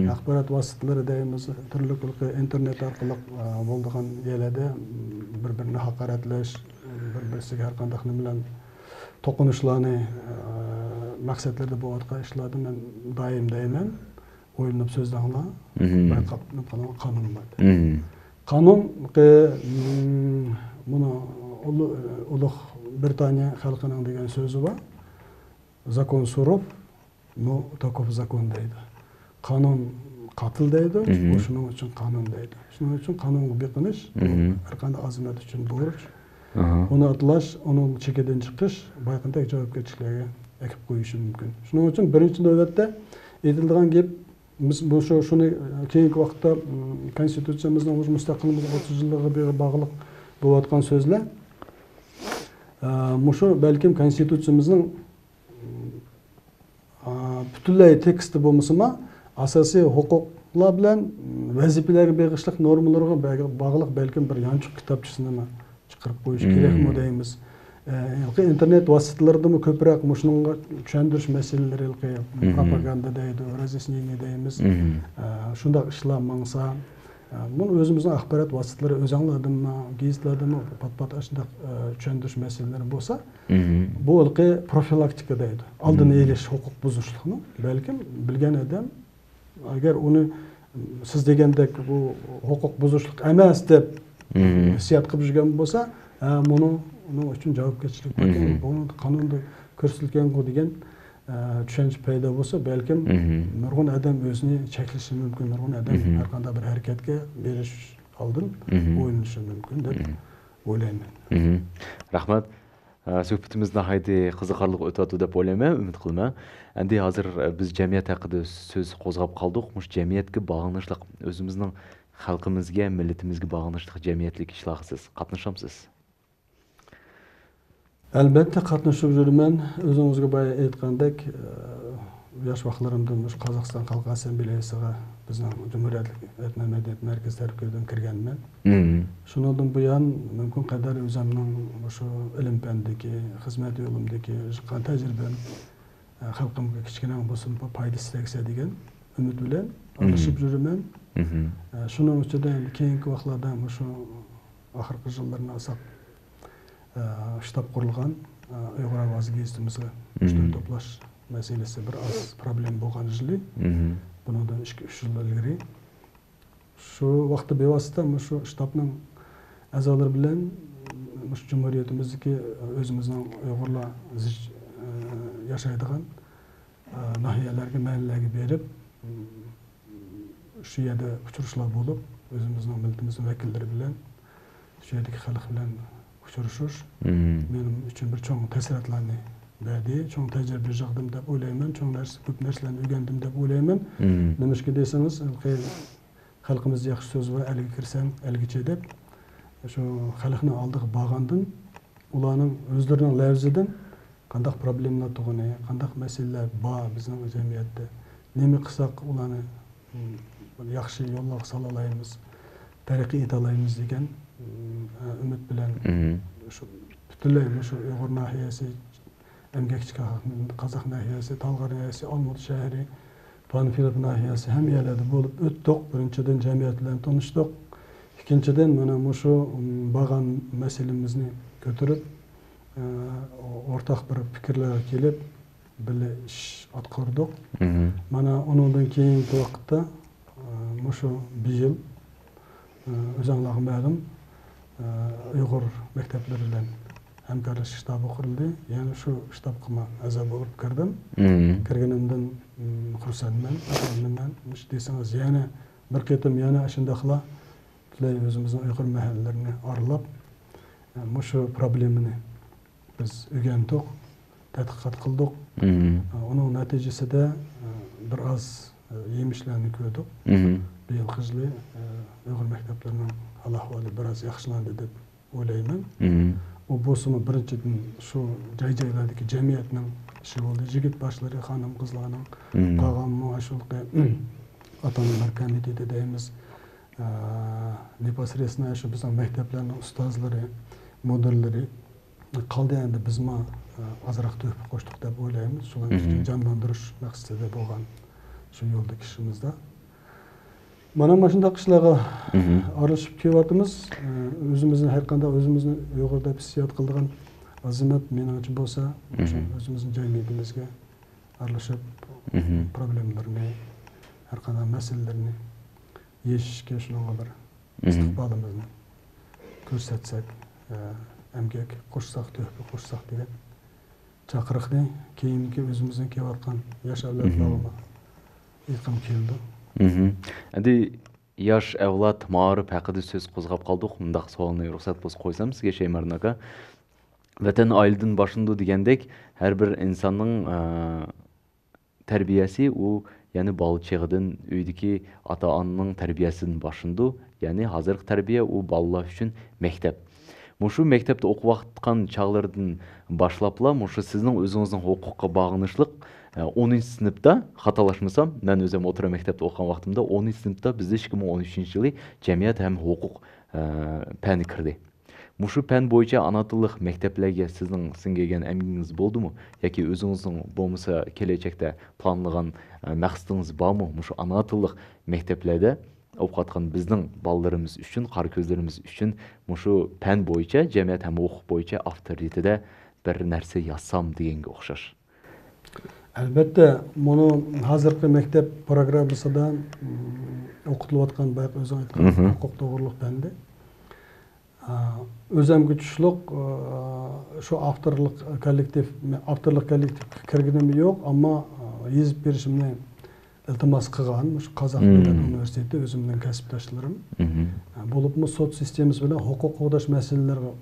ئاخبارات ۋاسىتىلىرى دەيمىز، تۈرلۈك ئىنتېرنېت ئارقىلىق، ئە، بولىدىغان يەرلەردە بىر-بىرىنى ھاقارەتلەش، بىر-بىرسىگە ھەر قانداق نېمە بىلەن توقۇنۇشلارنى، ئە، مەقسەتلىرىدە بولۇۋاتقان ئىشلاردا مەن دائىم دەيمەن، ئويلىنىپ سۆزلەڭلار، بايقاپ قانۇن بار. قانۇن، ئى، مم، بۇنى ئۇلۇ-، ئۇلۇغ برىتانىيە خەلقىنىڭ دېگەن سۆزى بار. زاكون سۇروف، نو تاكوف زاكون دەيدۇ. قانۇن قاتىل دەيدۇ، بۇ شۇنىڭ ئۈچۈن قانۇن دەيدۇ. شۇنىڭ ئۈچۈن قانۇنغا بېقىنىش، بۇ ھەر قانداق ئازىمەت ئۈچۈن بۇرچ. ئۇنى ئاتلاش، ئۇنىڭ چېكىدىن چىقىش، بايقىنىدەك جاۋابكەرچىلىكلەرگە ئەكىپ قويۇشى مۇمكىن. شۇنىڭ ئۈچۈن بىرىنچى نۆۋەتتە ئېيتىلىدىغان گەپ، بىز بۇ شۇ، شۇنى كېيىنكى ۋاقىتتا، م، كونستىتۇتسىيەمىزنىڭ مۇشۇ مۇستەقىللىقىمىزنىڭ ئوتتۇز يىللىقىغا باغلىق بولۇۋاتقان سۆزلەر. ئە، مۇشۇ بەلكىم كونستىتۇتسىيەمىزنىڭ، ئە، پۈتۈنلەي تېكىستى بولمىسىمۇ، ئاساسىي ھوقۇقلار بىلەن ۋەزىپىلەرگە بېغىشلىق نورمىلىرىغا بەگ-، باغلىق بەلكىم بىر يانچۇق كىتابچىسىنىمۇ چىقىرىپ قويۇش كېرەكمۇ دەيمىز. ئە، ھېلىقى ئىنتېرنېت ۋاسىتىلىرىدىمۇ كۆپرەك مۇشۇنىڭغا چۈشەندۈرۈش مەسىلىلىرى، ھېلىقى پروپاگاندا دەيدۇ، رازياسنېنىيە دەيمىز. ئە، شۇنداق ئىشلار ماڭسا، ئە، بۇنى ئۆزىمىزنىڭ ئاخبارات ۋاسىتىلىرى، ئۆزەڭلاردىنمۇ، گېزىتلەردىنمۇ پات-پات ئاشۇنداق، ئە، چۈشەندۈرۈش مەسىلىلىرى بولسا، بۇ ھېلىقى پروفىلاكتىكا دەيدۇ. ئالدىنى ئېلىش ھوقۇق بۇزۇشلۇقنىڭ، بەلكىم بىلگەن ئادەم ئەگەر ئۇنى سىز دېگەندەك بۇ ھوقۇق بۇزۇشلۇق ئەمەس دەپ ھېسسىيات قىلىپ يۈرگەن بولسا، ھە، مۇنۇ، ئۇنىڭ ئۈچۈن جاۋابكەرچىلىك باركەن، بۇنى قانۇندا كۆرسىتىلگەنغۇ دېگەن، ئە، چۈشەنچە پەيدا بولسا، بەلكىم نۇرغۇن ئادەم ئۆزىنى چەكلىشى مۇمكىن، نۇرغۇن ئادەم ھەر قانداق بىر ھەرىكەتكە بېرىش ئالدىن ئويلىنىشى مۇمكىن دەپ ئويلايمەن. رەھمەت. ئە، سۆھبىتىمىز ناھايىتى قىزىقارلىق ئۆتۈۋاتىدۇ دەپ ئويلايمەن، ئۈمىد قىلىمەن. ئەمدى ھازىر، ئە، بىز جەمئىيەت ھەققىدە سۆز قوزغاپ قالدۇق. مۇشۇ جەمئىيەتكە باغلىنىشلىق، ئۆزىمىزنىڭ خەلقىمىزگە، مىللىتىمىزگە باغلىنىشلىق جەمئىيەتلىك ئىشلارغا سىز قاتنىشامسىز؟ ئەلبەتتە قاتنىشىپ يۈرىمەن. ئۆزىڭىزگە بايا ئېيتقاندەك، ئە، ياش ۋاقىتلىرىمدا مۇشۇ قازاقىستان خەلق ئاسسامبلېيەسىغا بىزنىڭ جۇمھۇرىيەتلىك ئېتنو مەدەنىيەت مەركىزى تەرىپىدىن كىرگەنمەن. شۇنىڭدىن بۇيان مۇمكىن قەدەر ئۆزۈمنىڭ مۇشۇ ئىلىم پەندىكى، خىزمەت يولۇمدىكى چىققان تەجرىبەم، ئە، خەلقىمگە كىچىككىنە بولسىمۇ پايدىسى تەگسە دېگەن ئۈمىد بىلەن ئارىلىشىپ يۈرىمەن. ئە، شۇنىڭ ئۈستىدە ئەمدى كېيىنكى ۋاقىتلاردا مۇشۇ ئاخىرقى يىللىرىنى ئالساق، ئە، شتاب قۇرۇلغان، ئە، ئۇيغۇر ئاۋازى گېزىتىمىزگە مۇشتەرى توپلاش مەسىلىسى بىر ئاز پروبلېما بولغان يىلى. بۇنىڭدىن ئىككى، ئۈچ يىل ئىلگىرى. شۇ ۋاقىتتا بىۋاسىتە مۇشۇ شتابنىڭ ئەزالىرى بىلەن مۇشۇ جۇمھۇرىيىتىمىزدىكى ئۆزىمىزنىڭ ئۇيغۇرلار زىچ-، ئە، ياشايدىغان، ئە، ناھىيەلەرگە، مەھەللىلەرگە بېرىپ، شۇ يەردە ئۇچرىشىشلار بولۇپ، ئۆزىمىزنىڭ مىللىتىمىزنىڭ ۋەكىللىرى بىلەن، شۇ يەردىكى خەلق بىلەن ئۇچرىشىش مېنىڭ ئۈچۈن بىر چوڭ تەسىراتلارنى بەردى، چوڭ تەجرىبە يىغدىم دەپ ئويلايمەن، چوڭ نەرسە، كۆپ نەرسىلەرنى ئۆگەندىم دەپ ئويلايمەن. نېمىشقا دېسىڭىز، ھېلىقى خەلقىمىزدە ياخشى سۆز بار، «ئەلگە كىرسەڭ، ئەلگىچە» دەپ. شۇ خەلقنىڭ ئالدىغا بارغاندىن، ئۇلارنىڭ ئۆزلىرىنىڭ لەۋزىدىن قانداق پروبلېمىلار تۇغىنى، قانداق مەسىلىلەر بار بىزنىڭ جەمئىيەتتە، نېمە قىلساق ئۇلارنى، م، ياخشى يوللارغا سالالايمىز، تەرەققىي ئېتالايمىز دېگەن، م، ئۈمىد بىلەن شۇ پۈتۈنلەي مۇشۇ ئۇيغۇر ناھىيەسى، ئەمگەكچى قازاق ناھىيەسى، تالغار ناھىيەسى، ئالمۇتا شەھىرى، پانفىلوف ناھىيەسى، ھەممە يەرلەردە بولۇپ ئۆتتۇق. بىرىنچىدىن، جەمئىيەت بىلەن تونۇشتۇق. ئىككىنچىدىن، مانا مۇشۇ، م، بارغان مەسىلىمىزنى كۆتۈرۈپ، ئە، ئورتاق بىر پىكىرلەرگە كېلىپ، بىللە ئىش ئاتقاردۇق. مانا ئۇنىڭدىن كېيىنكى ۋاقىتتا، ئە، مۇشۇ بىيىل، ئە، ئۆزۈڭلارغا مەلۇم، ئە، ئۇيغۇر مەكتەپلىرى بىلەن ھەمكارلىشىش شتابى قۇرۇلدى. يەنە شۇ شتابقىمۇ ئەزا بولۇپ كىردىم. كىرگىنىمدىن، م، خۇرسەنمەن، مەمنۇنمەن. مۇشۇ دېسىڭىز، يەنە بىر قېتىم يەنە ئاشۇنداقلا پۈتۈنلەي ئۆزىمىزنىڭ ئۇيغۇر مەھەللىلىرىنى ئارىلاپ، ئە، مۇشۇ پروبلېمىنى بىز ئۆگەندۇق، تەتقىقات قىلدۇق. ئە، ئۇنىڭ نەتىجىسىدە، ئە، بىر ئاز، ئە، يېمىشلەرنى كۆردۇق. بىيىلقى يىلى، ئە، ئۇيغۇر مەكتەپلىرىنىڭ ھال-ئەھۋالى بىر ئاز ياخشىلاندى دەپ ئويلايمەن. ئۇ بولسىمۇ بىرىنچىدىن شۇ جاي-جايلاردىكى جەمئىيەتنىڭ ئىشى بولدى. يىگىت باشلىرى، خانىم-قىزلارنىڭ، قالغانمۇ ئاشۇ ئاتا-ئانىلار كومىتېتى دەيمىز، ئە، نېپوسرېدستۋونو شۇ بىزنىڭ مەكتەپلەرنىڭ ئۇستازلىرى، مۇدىرلىرى، قالدى ئەمدى بىزمۇ، ئە، ئازراق تۆھپە قوشتۇق دەپ ئويلايمىز. شۇلارنى جانلاندۇرۇش مەقسىتىدە بولغان شۇ يولدىكى ئىشىمىزدا. مانا مۇشۇنداق ئىشلارغا ئارىلىشىپ كېلىۋاتىمىز. ئە، ئۆزىمىزنى ھەر قانداق ئۆزىمىزنى ئۇيغۇر دەپ ھېسسىيات قىلىدىغان ئازىمەت مېنىڭچە بولسا، شۇ ئۆزىمىزنىڭ جەمئىيىتىمىزگە ئارىلىشىپ، پروبلېمىلىرىنى، ھەر قانداق مەسىلىلىرىنى يېشىشكە، شۇنىڭغا بىر ئىستىقبالىمىزنى كۆرسەتسەك، ئە، ئەمگەك قوشساق، تۆھپە قوشساق دېگەن چاقىرىقنى كېيىنكى ئۆزىمىزنىڭ كېلىۋاتقان ياش ئەۋلادلارغىمۇ ئېيتقۇم كېلىدۇ. ئەمدى ياش ئەۋلاد مائارىپ ھەققىدە سۆز قوزغاپ قالدۇق. مۇنداق سوئالنى رۇخسەت بولسا قويسام سىزگە، شەيمارىن ئاكا. ۋەتەن ئائىلىدىن باشلىنىدۇ دېگەندەك، ھەر بىر ئىنساننىڭ، ئە، تەربىيەسى ئۇ، يەنى بالا چېغىدىن ئۆيدىكى ئاتا-ئانىنىڭ تەربىيەسىدىن باشلىنىدۇ. يەنى ھازىرقى تەربىيە ئۇ بالىلار ئۈچۈن مەكتەپ. مۇشۇ مەكتەپتە ئوقۇۋاتقان چاغلىرىدىن باشلاپلا مۇشۇ سىزنىڭ ئۆزىڭىزنىڭ ھوقۇققا باغلىنىشلىق، ئە، ئونىنچى سىنىپتا، خاتالاشمىسام، مەن ئۆزۈم ئوتتۇرا مەكتەپتە ئوقۇغان ۋاقتىمدا ئونىنچى سىنىپتا بىزدە ئىككى مىڭ ئون ئۈچىنچى يىلى جەمئىيەت ھەم ھوقۇق، ئە، پەنى كىردى. مۇشۇ پەن بويىچە ئانا تىللىق مەكتەپلەرگە سىزنىڭ سىڭگۈگەن ئەمگىكىڭىز بولدىمۇ؟ ياكى ئۆزىڭىزنىڭ بولمىسا كېلەچەكتە پىلانلىغان، ئە، مەقسىتىڭىز بارمۇ؟ مۇشۇ ئانا تىللىق مەكتەپلەردە ئوقۇۋاتقان بىزنىڭ بالىلىرىمىز ئۈچۈن، قارا كۆزلىرىمىز ئۈچۈن مۇشۇ پەن بويىچە، جەمئىيەت ھەم ھوقۇق بويىچە ئاپتورىتېتىدە بىر نەرسە يازسام دېگەنگە ئوخشاش. ئەلبەتتە، مۇنۇ ھازىرقى مەكتەپ پروگراممىسىدا، م، ئوقۇتۇلۇۋاتقان بايىقى ئۆزۈڭ ئېيتقان ھوقۇق توغرۇلۇق پەندى. ئا، ئۆزۈمگە تۇشلۇق، ئا، شۇ ئاپتورلۇق كوللېكتىپ، ئاپتورلۇق كوللېكتىپكە كىرگىنىم يوق، ئەمما، ئا، يېزىپ بېرىشىمنى ئىلتىماس قىلغان مۇشۇ قازاق دۆلەت ئۇنىۋېرسىتېتى ئۆزۈمنىڭ كەسىپداشلىرىم. ئا، بولۇپمۇ سوت سىستېمىسى بىلەن ھوقۇق قوغداش مەسىلىلىرىغا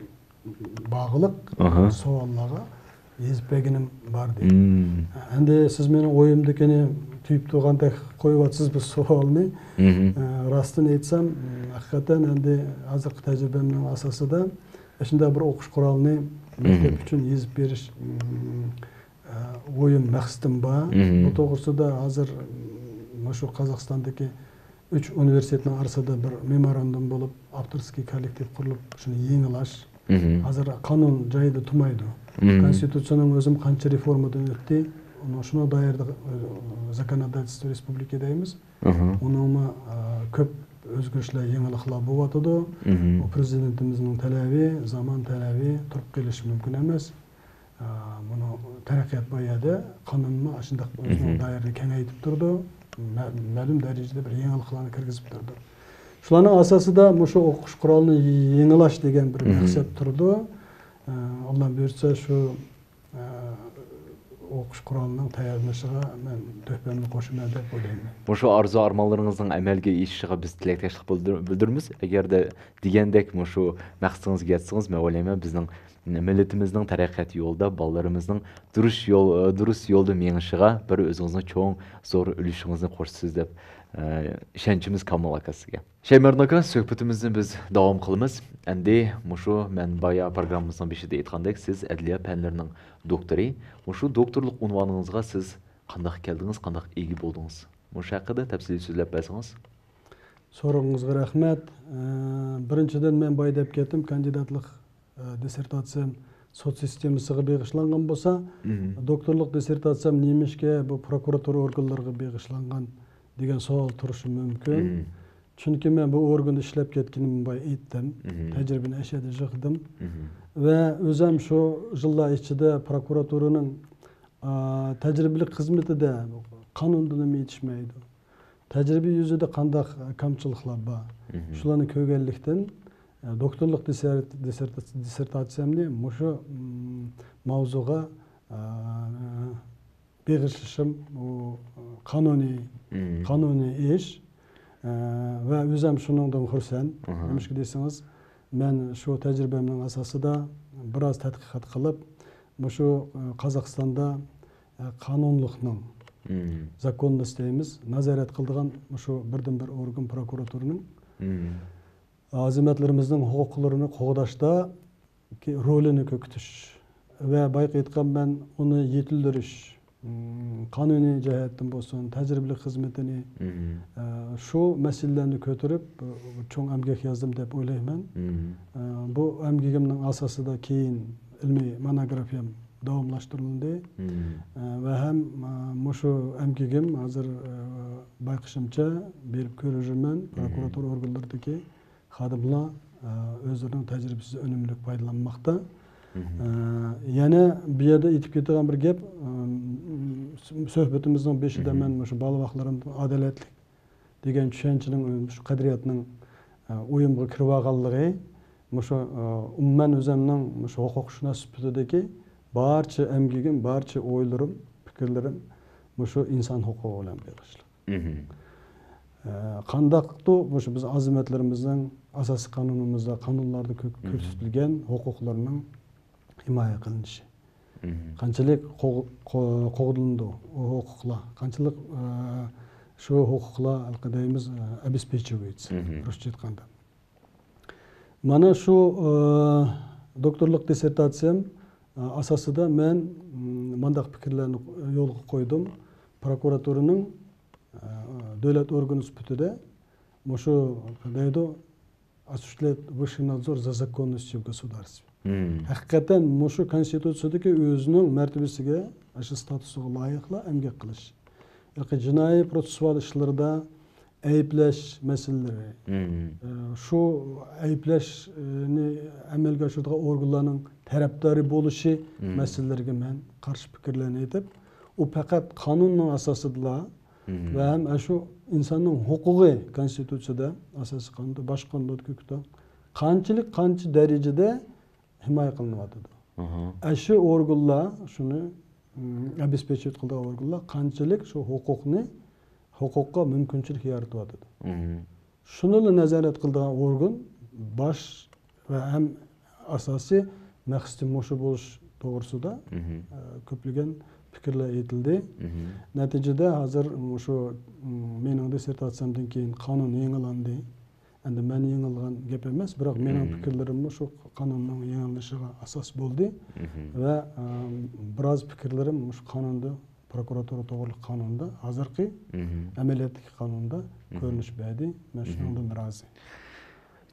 باغلىق ئاھا. سوئاللارغا يېزىپ بەرگىنىم بار دەيدۇ. مم. ئەمدى سىز مېنىڭ ئويۇمدىكىنى تۈيۈپ تۇرغاندەك قويۇۋاتىسىز بۇ سوئالنى. مم. ئە، راستىنى ئېيتسام، ھەقىقەتەن ئەمدى ھازىرقى تەجرىبەمنىڭ ئاساسىدا شۇنداق بىر ئوقۇش قورالىنى مەكتەپ مم. ئۈچۈن يېزىپ بېرىش، مم، ئە، ئويۇم، مەقسىتىم بار. مم. بۇ توغرىسىدا ھازىر، مم، مۇشۇ قازاقىستاندىكى ئۈچ ئۇنىۋېرسىتېتنىڭ ئارىسىدا بىر مېموراندۇم بولۇپ، ئاپتورسكىي كوللېكتىپ قۇرۇلۇپ، شۇنى يېڭىلاش. مم. ھازىر قانۇن جايىدا تۇرمايدۇ. مم. كونستىتۇتسىيەنىڭ ئۆزىمۇ قانچە رېفورمىدىن ئۆتتى. ئۇنىڭ شۇنىڭ دائىرىدە، ئە، زاكونودательство رېسپۇبلىكا دەيمىز. ئۇنىڭمۇ، ئە، كۆپ ئۆزگىرىشلەر، يېڭىلىقلار بولۇۋاتىدۇ. مم. بۇ پرېزىدېنتىمىزنىڭ تەلەبى، زامان تەلەبى، تۇرۇپ قېلىشى مۇمكىن ئەمەس. ئە، بۇنىڭ تەرەققىيات بار يەردە قانۇنمۇ ئاشۇنداق ئۆزىنىڭ مم. دائىرىنى كېڭەيتىپ تۇرىدۇ. مە-، مەلۇم دەرىجىدە بىر يېڭىلىقلارنى كىرگۈزۈپ تۇرىدۇ. شۇلارنىڭ ئاساسىدا مۇشۇ ئوقۇش قورالىنى يېڭىلاش دېگەن بىر مم. مەقسەت تۇرىدۇ. ئە، ئاللا بۇيرۇتسا شۇ، ئە، ئوقۇش قورالىنىڭ تەييارلىنىشىغا مەن تۆھپەمنى قوشىمەن دەپ ئويلايمەن. مۇشۇ ئارزۇ ئارمانلىرىڭىزنىڭ ئەمەلگە ئېشىشىغا بىز تىلەكداشلىق بىلدۈر-، بىلدۈرىمىز. ئەگەردە دېگەندەك مۇشۇ مەقسىتىڭىزگە يەتسىڭىز، مەن ئويلايمەن، بىزنىڭ مىللىتىمىزنىڭ تەرەققىيات يولىدا، بالىلىرىمىزنىڭ دۇرۇس يول، دۇرۇس يولدا مېڭىشىغا بىر ئۆزىڭىزنىڭ چوڭ، زور ئۈلۈشىڭىزنى قوشىسىز دەپ، ئە، ئىشەنچىمىز كامىل ئاكا سىزگە. شەيمەردىن ئاكا، سۆھبىتىمىزنى بىز داۋام قىلىمىز. ئەمدى مۇشۇ مەن بايا پروگراممىمىزنىڭ بېشىدا ئېيتقاندەك، سىز ئەدلىيە پەنلىرىنىڭ دوكتورى. مۇشۇ دوكتورلۇق ئۇنۋانىڭىزغا سىز قانداق كەلدىڭىز، قانداق ئىگە بولدىڭىز؟ مۇشۇ ھەققىدە تەپسىلىي سۆزلەپ بەرسىڭىز. سورىقىڭىزغا رەھمەت. ئە، بىرىنچىدىن، مەن بايا دەپ كەتتىم، كاندىداتلىق، ئە، دىسسېرتاتسىيەم سوت سىستېمىسىغا بېغىشلانغان بولسا، مم. دوكتورلۇق دىسسېرتاتسىيەم نېمىشقا بۇ پروكۇراتۇرا ئورگانلىرىغا بېغىشلانغان دېگەن سوئال تۇرۇشى مۇمكىن. مم. چۈنكى مەن بۇ ئورگاندا ئىشلەپ كەتكىنىمنى بايا ئېيتتىم. مم. تەجرىبىنى ئەشەددىي يىغدىم. مم. ۋە ئۆزەم شۇ يىللار ئىچىدە پروكۇراتۇرىنىڭ، ئا، تەجرىبىلىك خىزمىتىدە قانۇندا نېمە يېتىشمەيدۇ؟ تەجرىبە يۈزىدە قانداق كەمچىلىكلەر بار؟ مم. شۇلارنى كۆرگەنلىكتىن، ئە، دوكتورلۇق دىسسېرت-، دىسسېرت-، دىسسېرتاتسىيەمنى مۇشۇ، مم، ماۋزۇغا، ئە، بېغىشلىشىم، ئۇ قانۇنىي، مم. قانۇنىي ئىش. ئە، ۋە ئۆزەم شۇنىڭدىن خۇرسەن. ئاھا. نېمىشقا دېسىڭىز، مەن شۇ تەجرىبەمنىڭ ئاساسىدا بىراز تەتقىقات قىلىپ، مۇشۇ، ئە، قازاقىستاندا، ئە، قانۇنلۇقنىڭ، مم. زاكوننوست دەيمىز، نازارەت قىلىدىغان مۇشۇ بىردىنبىر ئورگان پروكۇراتۇرىنىڭ مم. ئازىمەتلىرىمىزنىڭ ھوقۇقلىرىنى قوغداشتا كى-، رولىنى كۆرسىتىش ۋە بايىقى ئېيتقان مەن ئۇنى يېتىلدۈرۈش، مم، قانۇنىي جەھەتتىن بولسۇن، تەجرىبىلىك خىزمىتىنى، مم. ئە، شۇ مەسىلىلەرنى كۆتۈرۈپ، ئە، چوڭ ئەمگەك يازدىم دەپ ئويلايمەن. مم. ئە، بۇ ئەمگىكىمنىڭ ئاساسىدا كېيىن ئىلمىي مونوگرافىيەم داۋاملاشتۇرۇلدى. مم. ئە، ۋە ھەم، ئە، مۇشۇ ئەمگىكىم ھازىر، ئە، بايقىشىمچە بېرىپ كۆرۈشىمەن، مم. پروكۇراتۇرا ئورگانلىرىدىكى خادىملار، ئە، ئۆزلىرىنىڭ تەجرىبىسىدىن ئۈنۈملۈك پايدىلانماقتا. مم. ئە، يەنە بۇ يەردە ئېيتىپ كېتىدىغان بىر گەپ، ئە، سۆھبىتىمىزنىڭ بېشىدا مم. مەن مۇشۇ بالىۋاقلىرىمدىن ئادالەتلىك دېگەن چۈشەنچىنىڭ، شۇ قەدرىيەتنىڭ، ئە، ئويۇمغا كىرىۋالغانلىقى، مۇشۇ، ئە، ئومۇمەن ئۆزۈمنىڭ مۇشۇ ھوقۇقشۇناس سۈپىتىدىكى بارچە ئەمگىكىم، بارچە ئويلىرىم، پىكىرلىرىم مۇشۇ ئىنسان ھوقۇقى بىلەن بېغىشلىق. مم. ئە، قانداقتۇ مۇشۇ بىز ئازىمەتلىرىمىزنىڭ ئاساسىي قانۇنىمىزدا، قانۇنلاردا كۆ-، مم. كۆرسىتىلگەن ھوقۇقلىرىنىڭ ھىمايە قىلىنىشى؟ مم. قانچىلىك قوغ-، قو-، قوغدىلىدۇ ئۇ ھوقۇقلار؟ قانچىلىك، ئە، شۇ ھوقۇقلار ھېلىقى دەيمىز، ئە، обеспечивается، مم. رۇسچە ئېيتقاندا. مانا شۇ، ئە، دوكتورلۇق دىسسېرتاتسىيەم، ئە، ئاساسىدا مەن، م، مانداق پىكىرلەرنى يولغا قويدۇم. پروكۇراتۇرىنىڭ، ئە، دۆلەت ئورگىنى سۈپىتىدە مۇشۇ دەيدۇ، осуществлять высший надзор за законностью в государстве. مم. ھەقىقەتەن مۇشۇ كونستىتۇتسىيەدىكى ئۆزىنىڭ مەرتىۋىسىگە، ئاشۇ ستاتۇسىغا لايىقلا ئەمگەك قىلىش. ياكى جىنايى پروتسېسسۇئال ئىشلىرىدا ئەيىبلەش مەسىلىلىرى، مم. ئە، شۇ ئەيىبلەشنى ئەمەلگە ئاشۇرىدىغان ئورگانلارنىڭ تەرەپدارى بولۇشى مم. مەسىلىلىرىگە مەن قارشى پىكىرلەرنى ئېيتىپ، ئۇ پەقەت قانۇننىڭ ئاساسىدىلا مم. ۋە ھەم ئاشۇ ئىنساننىڭ ھوقۇقى كونستىتۇتسىيەدە، ئاساسىي قانۇندا، باشقا قانۇنلاردا كۆرسىتىلگەن قانچىلىك، قانچە دەرىجىدە ھىمايە قىلىنىۋاتىدۇ. ئاھا. ئاشۇ ئورگانلار شۇنى، م، обеспечивать قىلىدىغان ئورگانلار قانچىلىك شۇ ھوقۇقنى، ھوقۇققا مۇمكىنچىلىك يارىتىۋاتىدۇ. مم. شۇنىلا نازارەت قىلىدىغان ئورگان باش ۋە ھەم ئاساسىي مەقسىتى مۇشۇ بولۇش توغرىسىدا، مم. ئە، كۆپلىگەن پىكىرلەر ئېيتىلدى. مم. نەتىجىدە ھازىر مۇشۇ، م، مېنىڭ دىسسېرتاتسىيەمدىن كېيىن قانۇن يېڭىلاندى. ئەمدى مەن يېڭىلغان گەپ ئەمەس، بىراق مېنىڭ مم. پىكىرلىرىممۇ شۇ قانۇننىڭ يېڭىلىنىشىغا ئاساس بولدى. مم. ۋە، ئە، بىراز پىكىرلىرىم مۇشۇ قانۇندا، پروكۇراتۇرا توغرىلىق قانۇندا، ھازىرقى مم. ئەمەلىيەتتىكى قانۇندا مم. كۆرۈنۈش بەردى. مەن مم. شۇنىڭدىن رازى.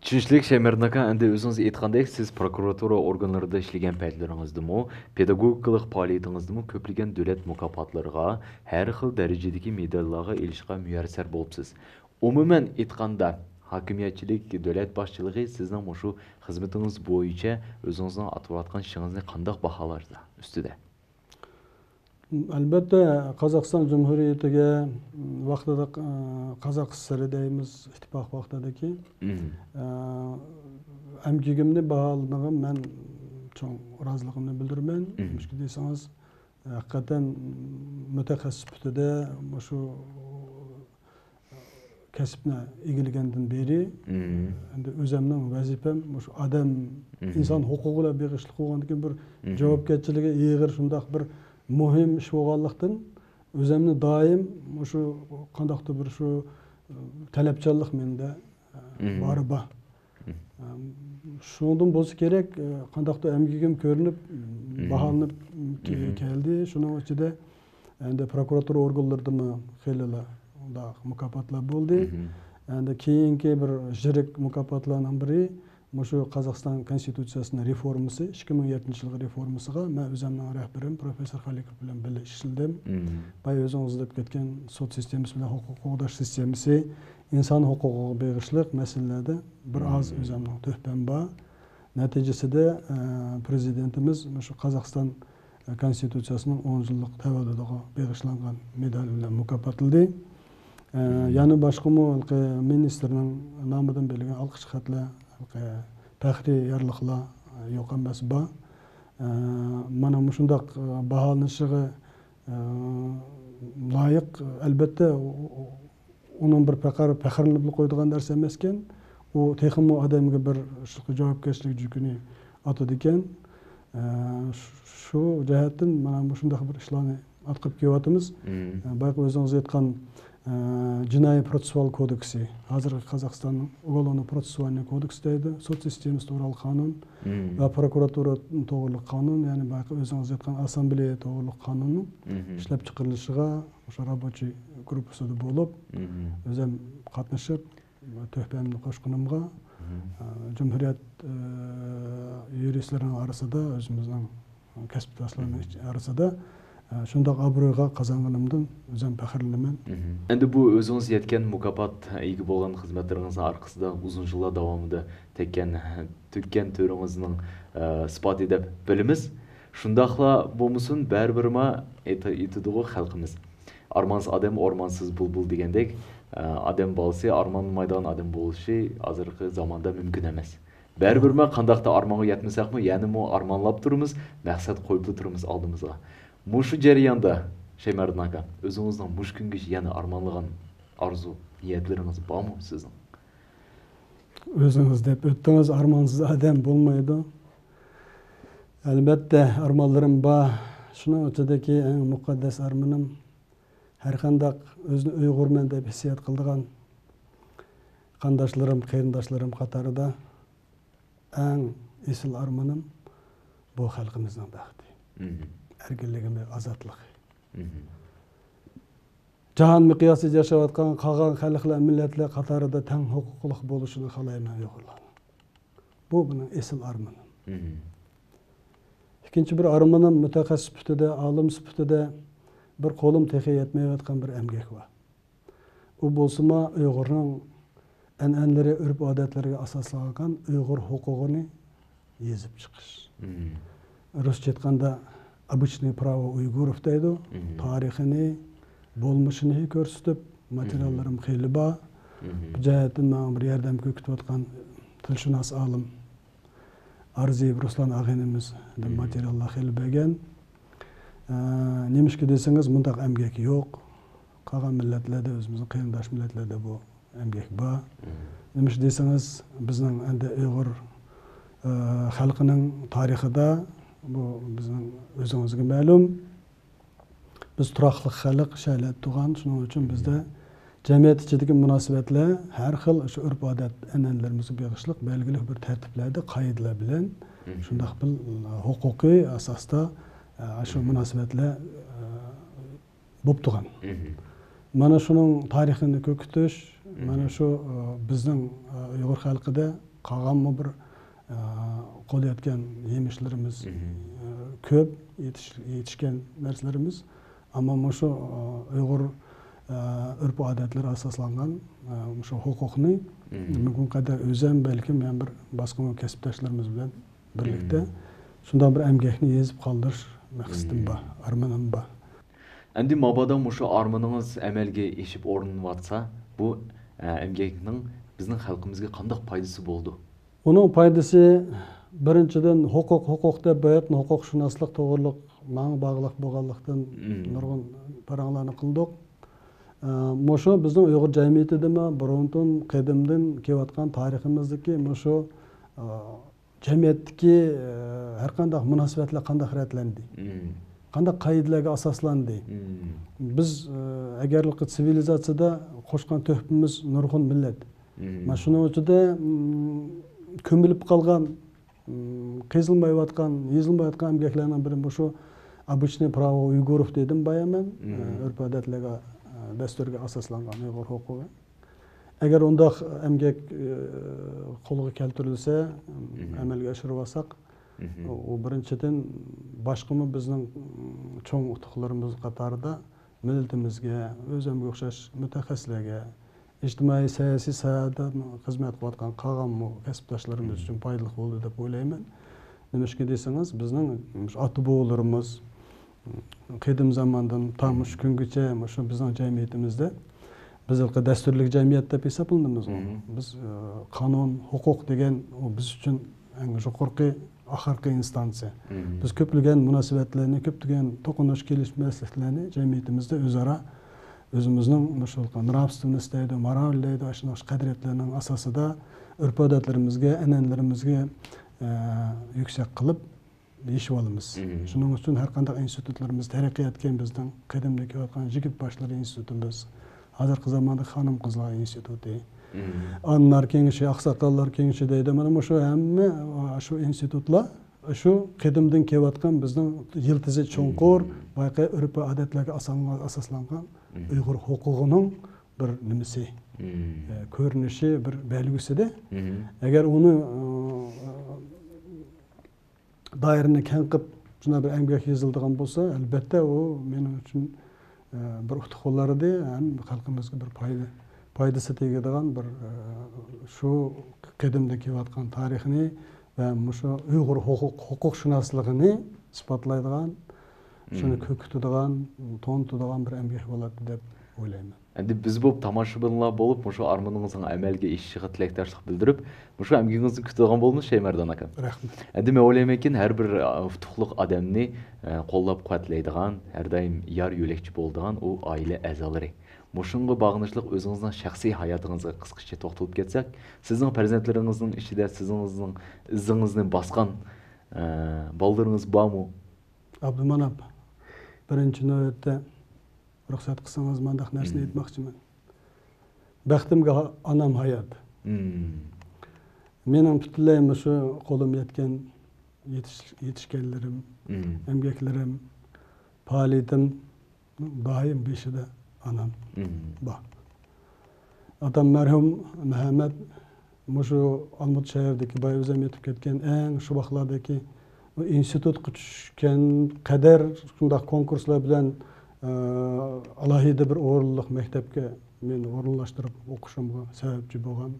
چۈشىنىشلىك، شەيمەردىن ئاكا، ئەمدى ئۆزىڭىز ئېيتقاندەك، سىز پروكۇراتۇرا ئورگانلىرىدا ئىشلىگەن پەيتلىرىڭىزدىمۇ، پېداگوگىكىلىق پائالىيىتىڭىزدىمۇ كۆپلىگەن دۆلەت مۇكاپاتلىرىغا، ھەر خىل دەرىجىدىكى مېداللارغا ئېرىشىشكە مۇيەسسەر بولۇپسىز. ئومۇمەن ئېيتقاندا، ھاكىمىيەتچىلىك، دۆلەت باشچىلىقى سىزنىڭ مۇشۇ خىزمىتىڭىز بويىچە ئۆزىڭىزنىڭ ئاتىۋاتقان ئىشىڭىزنى قانداق باھالاشتا ئۈستىدە؟ ئەلبەتتە، قازاقىستان جۇمھۇرىيىتىگە ۋاقتىدا، ئە، قازاق ئەسسىسېرى دەيمىز، ئىتتىپاق ۋاقتىدىكى، مم. ئە، ئەمگىكىمنى باھالىغىنىغا مەن چوڭ رازىلىقىمنى بىلدۈرىمەن. مم. نېمىشقا دېسىڭىز، ھەقىقەتەن مۇتەخەسسىس سۈپىتىدە مۇشۇ كەسىپنى ئىگىلىگەندىن بېرى، مم. ئەمدى ئۆزەمنىڭ ۋەزىپەم مۇشۇ ئادەم، مم. ئىنسان ھوقۇقى بىلەن بېغىشلىق بولغاندىكىن بىر مم. جاۋابكەرچىلىكى ئېغىر شۇنداق بىر مۇھىم ئىش بولغانلىقتىن، ئۆزەمنى دائىم مۇشۇ قانداقتۇر بىر شۇ، ئە، تەلەپچانلىق مېندە، ئە، مم. بارى بار. مم. ئە، شۇنىڭدىن بولسا كېرەك، ئە، قانداقتۇر ئەمگىكىم كۆرۈنۈپ، مم. باھالىنىپ، ئە، كە-، مم. كەلدى. شۇنىڭ ئىچىدە ئەمدى پروكۇراتۇرا ئورگانلىرىدىمۇ خېلىلا مۇنداق مۇكاپاتلار بولدى. مم. ئەمدى كېيىنكى بىر يىرىك مۇكاپاتلارنىڭ بىرى مۇشۇ قازاقىستان كونستىتۇتسىيەسىنىڭ رېفورمىسى، ئىككى مىڭ يەتتىنچى يىلقى رېفورمىسىغا مەن ئۆزەمنىڭ رەھبىرىم پروفېسسور خالىقوف بىلەن بىللە ئىشلىدىم. مم. بايا ئۆزىڭىز دەپ كەتكەن سوت سىستېمىسى بىلەن ھوقۇق قوغداش سىستېمىسى، ئىنسان ھوقۇقىغا بېغىشلىق مەسىلىلەردە بىر ئاز مم. ئۆزەمنىڭ تۆھپەم بار. نەتىجىسىدە، ئە، پرېزىدېنتىمىز مۇشۇ قازاقىستان كونستىتۇتسىيەسىنىڭ ئون يىللىق تەۋەللۇدىغا بېغىشلانغان مېدال بىلەن مۇكاپاتلىدى. ئە، مم. يەنە باشقىمۇ ھېلىقى مىنىستىرنىڭ نامىدىن بېرىلگەن ئالقىش خەتلەر، ھېلىقى پەخرىي يارلىقلار يوق ئەمەس بار. ئە، مانا مۇشۇنداق، ئە، باھالىنىشىغا، ئە، لايىق، ئەلبەتتە، ئۇ، ئۇ، ئۇنىڭ بىر پەقەر پەخىرلىنىپلا قويىدىغان نەرسە ئەمەسكەن. ئۇ تېخىمۇ ئادەمگە بىر شۇ جاۋابكەرشىلىك يۈكىنى ئاتىدىكەن. ئە، شۇ، شۇ جەھەتتىن مانا مۇشۇنداق بىر ئىشلارنى ئارتقا ئېلىپ كېلىۋاتىمىز. مم. ئە، بايىقى ئۆزىڭىز ئېيتقان، ئە، جىنايى پروتسېسسۇئال كودېكسى، ھازىرقى قازاقىستاننىڭ ئۇگولوۋنو پروتسېسسۇئالنىي كودېكسى دەيدۇ، سوت سىستېمىسى توغرىلىق قانۇن مم. ۋە پروكۇراتۇرا توغرىلىق قانۇن، يەنى بايىقى ئۆزىڭىز ئېيتقان ئاسسامبلېيە توغرىلىق قانۇننىڭ مم. ئىشلەپ چىقىرىلىشىغا مۇشۇ رابوچىي گۇرۇپپىسىدا بولۇپ، مم. ئۆزۈم قاتنىشىپ، تۆھپەمنى قوشقىنىمغا، مم. ئە، جۇمھۇرىيەت، ئە، يۇرىستلىرىنىڭ ئارىسىدا، ئۆزىمىزنىڭ كەسىپداشلارنىڭ مم. ئىچ-، ئارىسىدا، ئە، شۇنداق ئابرۇيغا قازانغىنىمدىن ئۆزۈم پەخىرلىنىمەن. مم. ئەمدى بۇ ئۆزىڭىز يەتكەن مۇكاپات، ئىگە بولغان خىزمەتلىرىڭىزنىڭ ئارقىسىدا ئۇزۇن يىللار داۋامىدا تەگكەن، تۆككەن تۆرىڭىزنىڭ، ئە، ئىسپاتى دەپ بىلىمىز. شۇنداقلا بولمىسۇن، بەرىبىرما ئېيت-، ئېيتىدىغۇ خەلقىمىز. ئارمانسىز ئادەم ئورمانسىز بۇلبۇل دېگەندەك، ئادەم بالىسى ئارمانلىمايدىغان ئادەم بولۇشى ھازىرقى زاماندا مۇمكىن ئەمەس. بەرىبىرمۇ قانداقتا ئارمانغا يەتمىسەكمۇ، يەنىمۇ ئارمانلاپ تۇرىمىز، مەقسەت قويۇپلا تۇرىمىز ئالدىمىزغا. مۇشۇ جەرياندا، شەيمەردىن ئاكا، ئۆزىڭىزنىڭ مۇشۇ كۈنگىچە يەنە ئارمانلىغان ئارزۇ، نىيەتلىرىڭىز بارمۇ سىزنىڭ؟ ئۆزىڭىز دەپ ئۆتتىڭىز، ئارمانسىز ئادەم بولمايدۇ. ئەلبەتتە، ئارمانلىرىم بار. شۇنىڭ ئىچىدىكى ئەڭ مۇقەددەس ئارمىنىم، ھەرقانداق ئۆزىنى ئۇيغۇرمەن دەپ ھېسسىيات قىلىدىغان قانداشلىرىم، قېرىنداشلىرىم قاتارىدا ئەڭ ئېسىل ئارمىنىم بۇ خەلقىمىزنىڭ بەختى، مم. ئەركىنلىكى ۋە ئازادلىقى. مم. جاھان مىقياسىدا ياشاۋاتقان قالغان خەلقلەر، مىللەتلەر قاتارىدا تەڭ ھوقۇقلۇق بولۇشىنى خالايمەن ئۇيغۇرلارنىڭ. بۇ مېنىڭ ئېسىل ئارمىنىم. مم. ئىككىنچى بىر ئارمىنىم، مۇتەخەسسىس سۈپىتىدە، ئالىم سۈپىتىدە بىر قولۇم تېخى يەتمەيۋاتقان بىر ئەمگەك بار. ئۇ بولسىمۇ ئۇيغۇرنىڭ ئەنئەنىلىرى، ئۆرپ-ئادەتلىرىگە ئاساسلانغان ئۇيغۇر ھوقۇقىنى يېزىپ چىقىش. مم. رۇسچە ئېيتقاندا، ئوبычنوي پراۋو ئۇيغۇروف دەيدۇ. مم. تارىخىنى، بولمۇشىنى كۆرسىتىپ، ماتېرىياللىرىم مم. خېلى بار. مم. بۇ جەھەتتىن ماڭا بىر ياردەم كۆرسىتىۋاتقان تىلشۇناس ئالىم ئارزىيېۋ رۇسلان ئاغىنىمىزدىن مم. ماتېرىياللار خېلى بەرگەن. ئە، نېمىشقا دېسىڭىز، مۇنداق ئەمگەك يوق. قالغان مىللەتلەردە، ئۆزىمىزنىڭ قېرىنداش مىللەتلەردە بۇ ئەمگەك بار. مم. نېمىشقا دېسىڭىز، بىزنىڭ ئەندى ئۇيغۇر، ئە، خەلقىنىڭ تارىخىدا، بۇ بىزنىڭ ئۆزىڭىزگە مەلۇم، بىز تۇراقلىق خەلق، شەھەردە تۇغان، شۇنىڭ ئۈچۈن بىزدە جەمئىيەت ئىچىدىكى مۇناسىۋەتلەر ھەر خىل شۇ ئۆرپ-ئادەت، ئەنئەنىلىرىمىزگە بېغىشلىق بەلگىلىك بىر تەرتىپلەردە، قائىدىلەر بىلەن شۇنداق بىر ھوقۇقىي ئاساستا، ئە، شۇ مۇناسىۋەتلەر، ئە، بوپتۇغان. مانا شۇنىڭ تارىخىنى كۆكۈتۈش، مانا شۇ، ئە، بىزنىڭ، ئە، ئۇيغۇر خەلقىدە قالغانمۇ بىر، ئە، قولىيەتكەن يېمىشلىرىمىز، ئە، كۆپ، يېتىش-، يېتىشكەن نەرسىلىرىمىز. ئەمما مۇشۇ، ئە، ئۇيغۇر، ئە، ئۆرپ-ئادەتلىرى ئاساسلانغان، ئە، مۇشۇ ھوقۇقنى مۇمكىن قەدەر ئۆزۈم، بەلكىم يەنە بىر باشقا كەسىپداشلىرىمىز بىلەن بىرلىكتە شۇنداق بىر ئەمگەكنى يېزىپ قالدۇرۇش مەقسىتىم بار، ئارمىنىم بار. ئەمدى مابادا مۇشۇ ئارمىنىڭىز ئەمەلگە ئېشىپ ئورۇنلىنىۋاتسا، بۇ، ئە، ئەمگەكنىڭ بىزنىڭ خەلقىمىزگە قانداق پايدىسى بولىدۇ؟ ئۇنىڭ پايدىسى، بىرىنچىدىن، ھوقۇق، ھوقۇق دەپ بۇ يەردىن ھوقۇقشۇناسلىق توغرۇلۇق ماڭا باغلىق بولغانلىقتىن نۇرغۇن پاراڭلارنى قىلدۇق. ئە، مۇشۇ بىزنىڭ ئۇيغۇر جەمئىيىتىدىمۇ بۇرۇندىن، قەدىمدىن كېلىۋاتقان تارىخىمىزدىكى مۇشۇ، ئە، جەمئىيەتتىكى، ئە، ھەر قانداق مۇناسىۋەتلەر قانداق رەتلەندى؟ قانداق قائىدىلەرگە ئاساسلاندى؟ بىز، ئە، ئەگەرلىكى سىۋىلىزاتسىيىدە قوشقان تۆھپىمىز نۇرغۇن مىللەت. مانا شۇنىڭ ئىچىدە، م، كۆمۈلۈپ قالغان، م، قېزىلمايۋاتقان، يېزىلمايۋاتقان ئەمگەكلەرنىڭ بىرى مۇشۇ «Обычное право уйгуров» دېدىم بايا مەن. ئە، ئۆرپ-ئادەتلەرگە، ئە، دەستۇرغا ئاساسلانغان ئۇيغۇر ھوقۇقى. ئەگەر ئۇنداق ئەمگەك، ئە، قولغا كەلتۈرۈلسە، ئەمەلگە ئاشۇرۇۋالساق، ئۇ بىرىنچىدىن، باشقىمۇ بىزنىڭ، م، چوڭ ئۇتۇقلىرىمىز قاتارىدا مىللىتىمىزگە، ئۆزۈمگە ئوخشاش مۇتەخەسسىسلەرگە، ئىجتىمائىي سىياسىي ساھەدە خىزمەت قىلىۋاتقان قالغانمۇ كەسىپداشلىرىمىز ئۈچۈن پايدىلىق بولىدۇ دەپ ئويلايمەن. نېمىشقا دېسىڭىز، بىزنىڭ مۇشۇ ئاتا-بوۋىلىرىمىز قەدىم زاماندىن تا مۇشۇ كۈنگىچە مۇشۇ بىزنىڭ جەمئىيىتىمىزدە، بىز ھېلىقى دەستۇرلۇق جەمئىيەت دەپ ھېسابلىنىمىزغۇ. بىز، ئە، قانۇن، ھوقۇق دېگەن ئۇ بىز ئۈچۈن ئەڭ يۇقىرىقى، ئاخىرقى ئىنستانسىيە. بىز كۆپلىگەن مۇناسىۋەتلەرنى، كۆپلىگەن توقۇنۇش، كېلىشمەسلىكلەرنى جەمئىيىتىمىزدە ئۆزئارا ئۆزىمىزنىڭ مۇشۇ نرافستۋенنوست دەيدۇ، مارال دەيدۇ، ئاشۇنداق قەدرىيەتلەرنىڭ ئاساسىدا ئۆرپ-ئادەتلىرىمىزگە، ئەنئەنىلىرىمىزگە، ئە، يۈكسەك قىلىپ يېشىۋالىمىز. شۇنىڭ ئۈچۈن ھەر قانداق ئىنستىتۇتلىرىمىز تەرەققىي ئەتكەن، بىزنىڭ قەدىمدىن كېلىۋاتقان يىگىت باشلىرى ئىنستىتۇتىمىز، ھازىرقى زاماندا خانىم-قىزلار ئىنستىتۇتى، ئانىلار كېڭىشى، ئاقساقاللار كېڭىشى دەيدۇ. مانا مۇشۇ ھەممە شۇ ئىنستىتۇتلار شۇ قەدىمدىن كېلىۋاتقان بىزنىڭ يىلتىزى چوڭقۇر، بايىقى ئۆرپ-ئادەتلەرگە ئاساسلانغان، ئاساسلانغان ئۇيغۇر ھوقۇقىنىڭ بىر نېمىسى، ئە، كۆرۈنۈشى، بىر بەلگىسىدە. ئەگەر ئۇنى، ئە، دائىرىنى كەڭ قىلىپ، شۇنداق بىر ئەمگەك يېزىلىدىغان بولسا، ئەلبەتتە، ئۇ مېنىڭ ئۈچۈن، ئە، بىر ئۇتۇق بولار ئىدى، ھەم خەلقىمىزگە بىر پايدا، پايدىسى تېگىدىغان بىر، ئە، شۇ قەدىمدىن كېلىۋاتقان تارىخنى ۋە مۇشۇ ئۇيغۇر ھوقۇق، ھوقۇقشۇناسلىقىنى ئىسپاتلايدىغان، شۇنى كۆكىتىدىغان، تونۇتىدىغان بىر ئەمگەك بولاتتى دەپ ئويلايمەن. ئەمدى بىز بولۇپ تاماشىبىنلار بولۇپ، مۇشۇ ئارمىنىڭىزنىڭ ئەمەلگە ئېشىشىغا تىلەكداشلىق بىلدۈرۈپ، مۇشۇ ئەمگىكىڭىزنى كۈتىدىغان بولىمىز، شەيمەردان ئاكام. رەھمەت. ئەمدى مەن ئويلايمەنكىن، ھەر بىر، ئە، ئۇتۇقلۇق ئادەمنى، ئە، قوللاپ-قۇۋۋەتلەيدىغان، ھەر دائىم يار-يۆلەكچى بولىدىغان ئۇ ئائىلە ئەزالىرى. مۇشۇنىڭغا باغلىنىشلىق ئۆزىڭىزنىڭ شەخسىي ھاياتىڭىزغا قىسقىچە توختىلىپ كەتسەك، سىزنىڭ پەرزەنتلىرىڭىزنىڭ ئىچىدە سىزىڭىزنىڭ ئىزىڭىزنى باسقان، ئە، بالىلىرىڭىز بارمۇ؟ ئابدۇماناپ، بىرىنچى نۆۋەتتە رۇخسەت قىلسىڭىز، مانداق نەرسىنى ئېيتماقچىمەن. بەختىمگە ئانام ھايات. مېنىڭ پۈتۈنلەي مۇشۇ قولۇم يەتكەن يېتىش-، يېتىشكەنلىرىم، ئەمگەكلىرىم، پائالىيىتىم دائىم بېشىدا ئانام بار. ئاتام مەرھۇم مەھەممەت مۇشۇ ئالمۇتا شەھىرىدىكى بايا ئۆزۈم ئېيتىپ كەتكەن ئەڭ شۇ ۋاقىتلاردىكى ئىنستىتۇتقا چۈشكەن قەدەر شۇنداق كونكۇرسلار بىلەن، ئە، ئالاھىدە بىر ئورۇنلۇق مەكتەپكە مېنى ئورۇنلاشتۇرۇپ ئوقۇشۇمغا سەۋەبچى بولغان.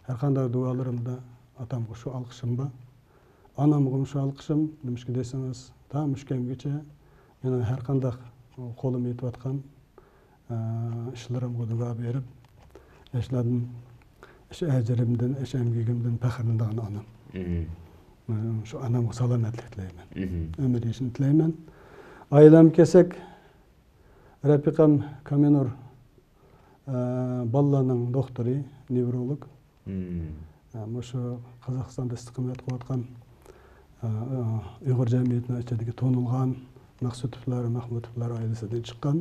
ھەرقانداق دۇئالىرىمدا ئاتامغا شۇ ئالقىشىم بار. ئانامغىمۇ شۇ ئالقىشىم، نېمىشقا دېسىڭىز، تا مۇشۇ كەمگىچە مېنىڭ ھەرقانداق قولۇم يېتىۋاتقان، ئە، ئىشلىرىمغا دۇئا بېرىپ، ئىشلاردىن، ئىش ئەجرىمدىن، ئىش ئەمگىكىمدىن پەخىرلىنىدىغان ئانام. مەن شۇ ئانامغا سالامەتلىك تىلەيمەن. ئۆمۈر يېشىنى تىلەيمەن. ئائىلەمگە كەلسەك، رەپىقەم كامىنۇر، ئە، بالىلارنىڭ دوختۇرى، نېۋرولوگ. مۇشۇ قازاقىستاندا ئىستىقامەت قىلىۋاتقان، ئۇيغۇر جەمئىيىتىنىڭ ئىچىدىكى تونۇلغان مەخسۇتوۋلار، مەخمۇتوۋلار ئائىلىسىدىن چىققان.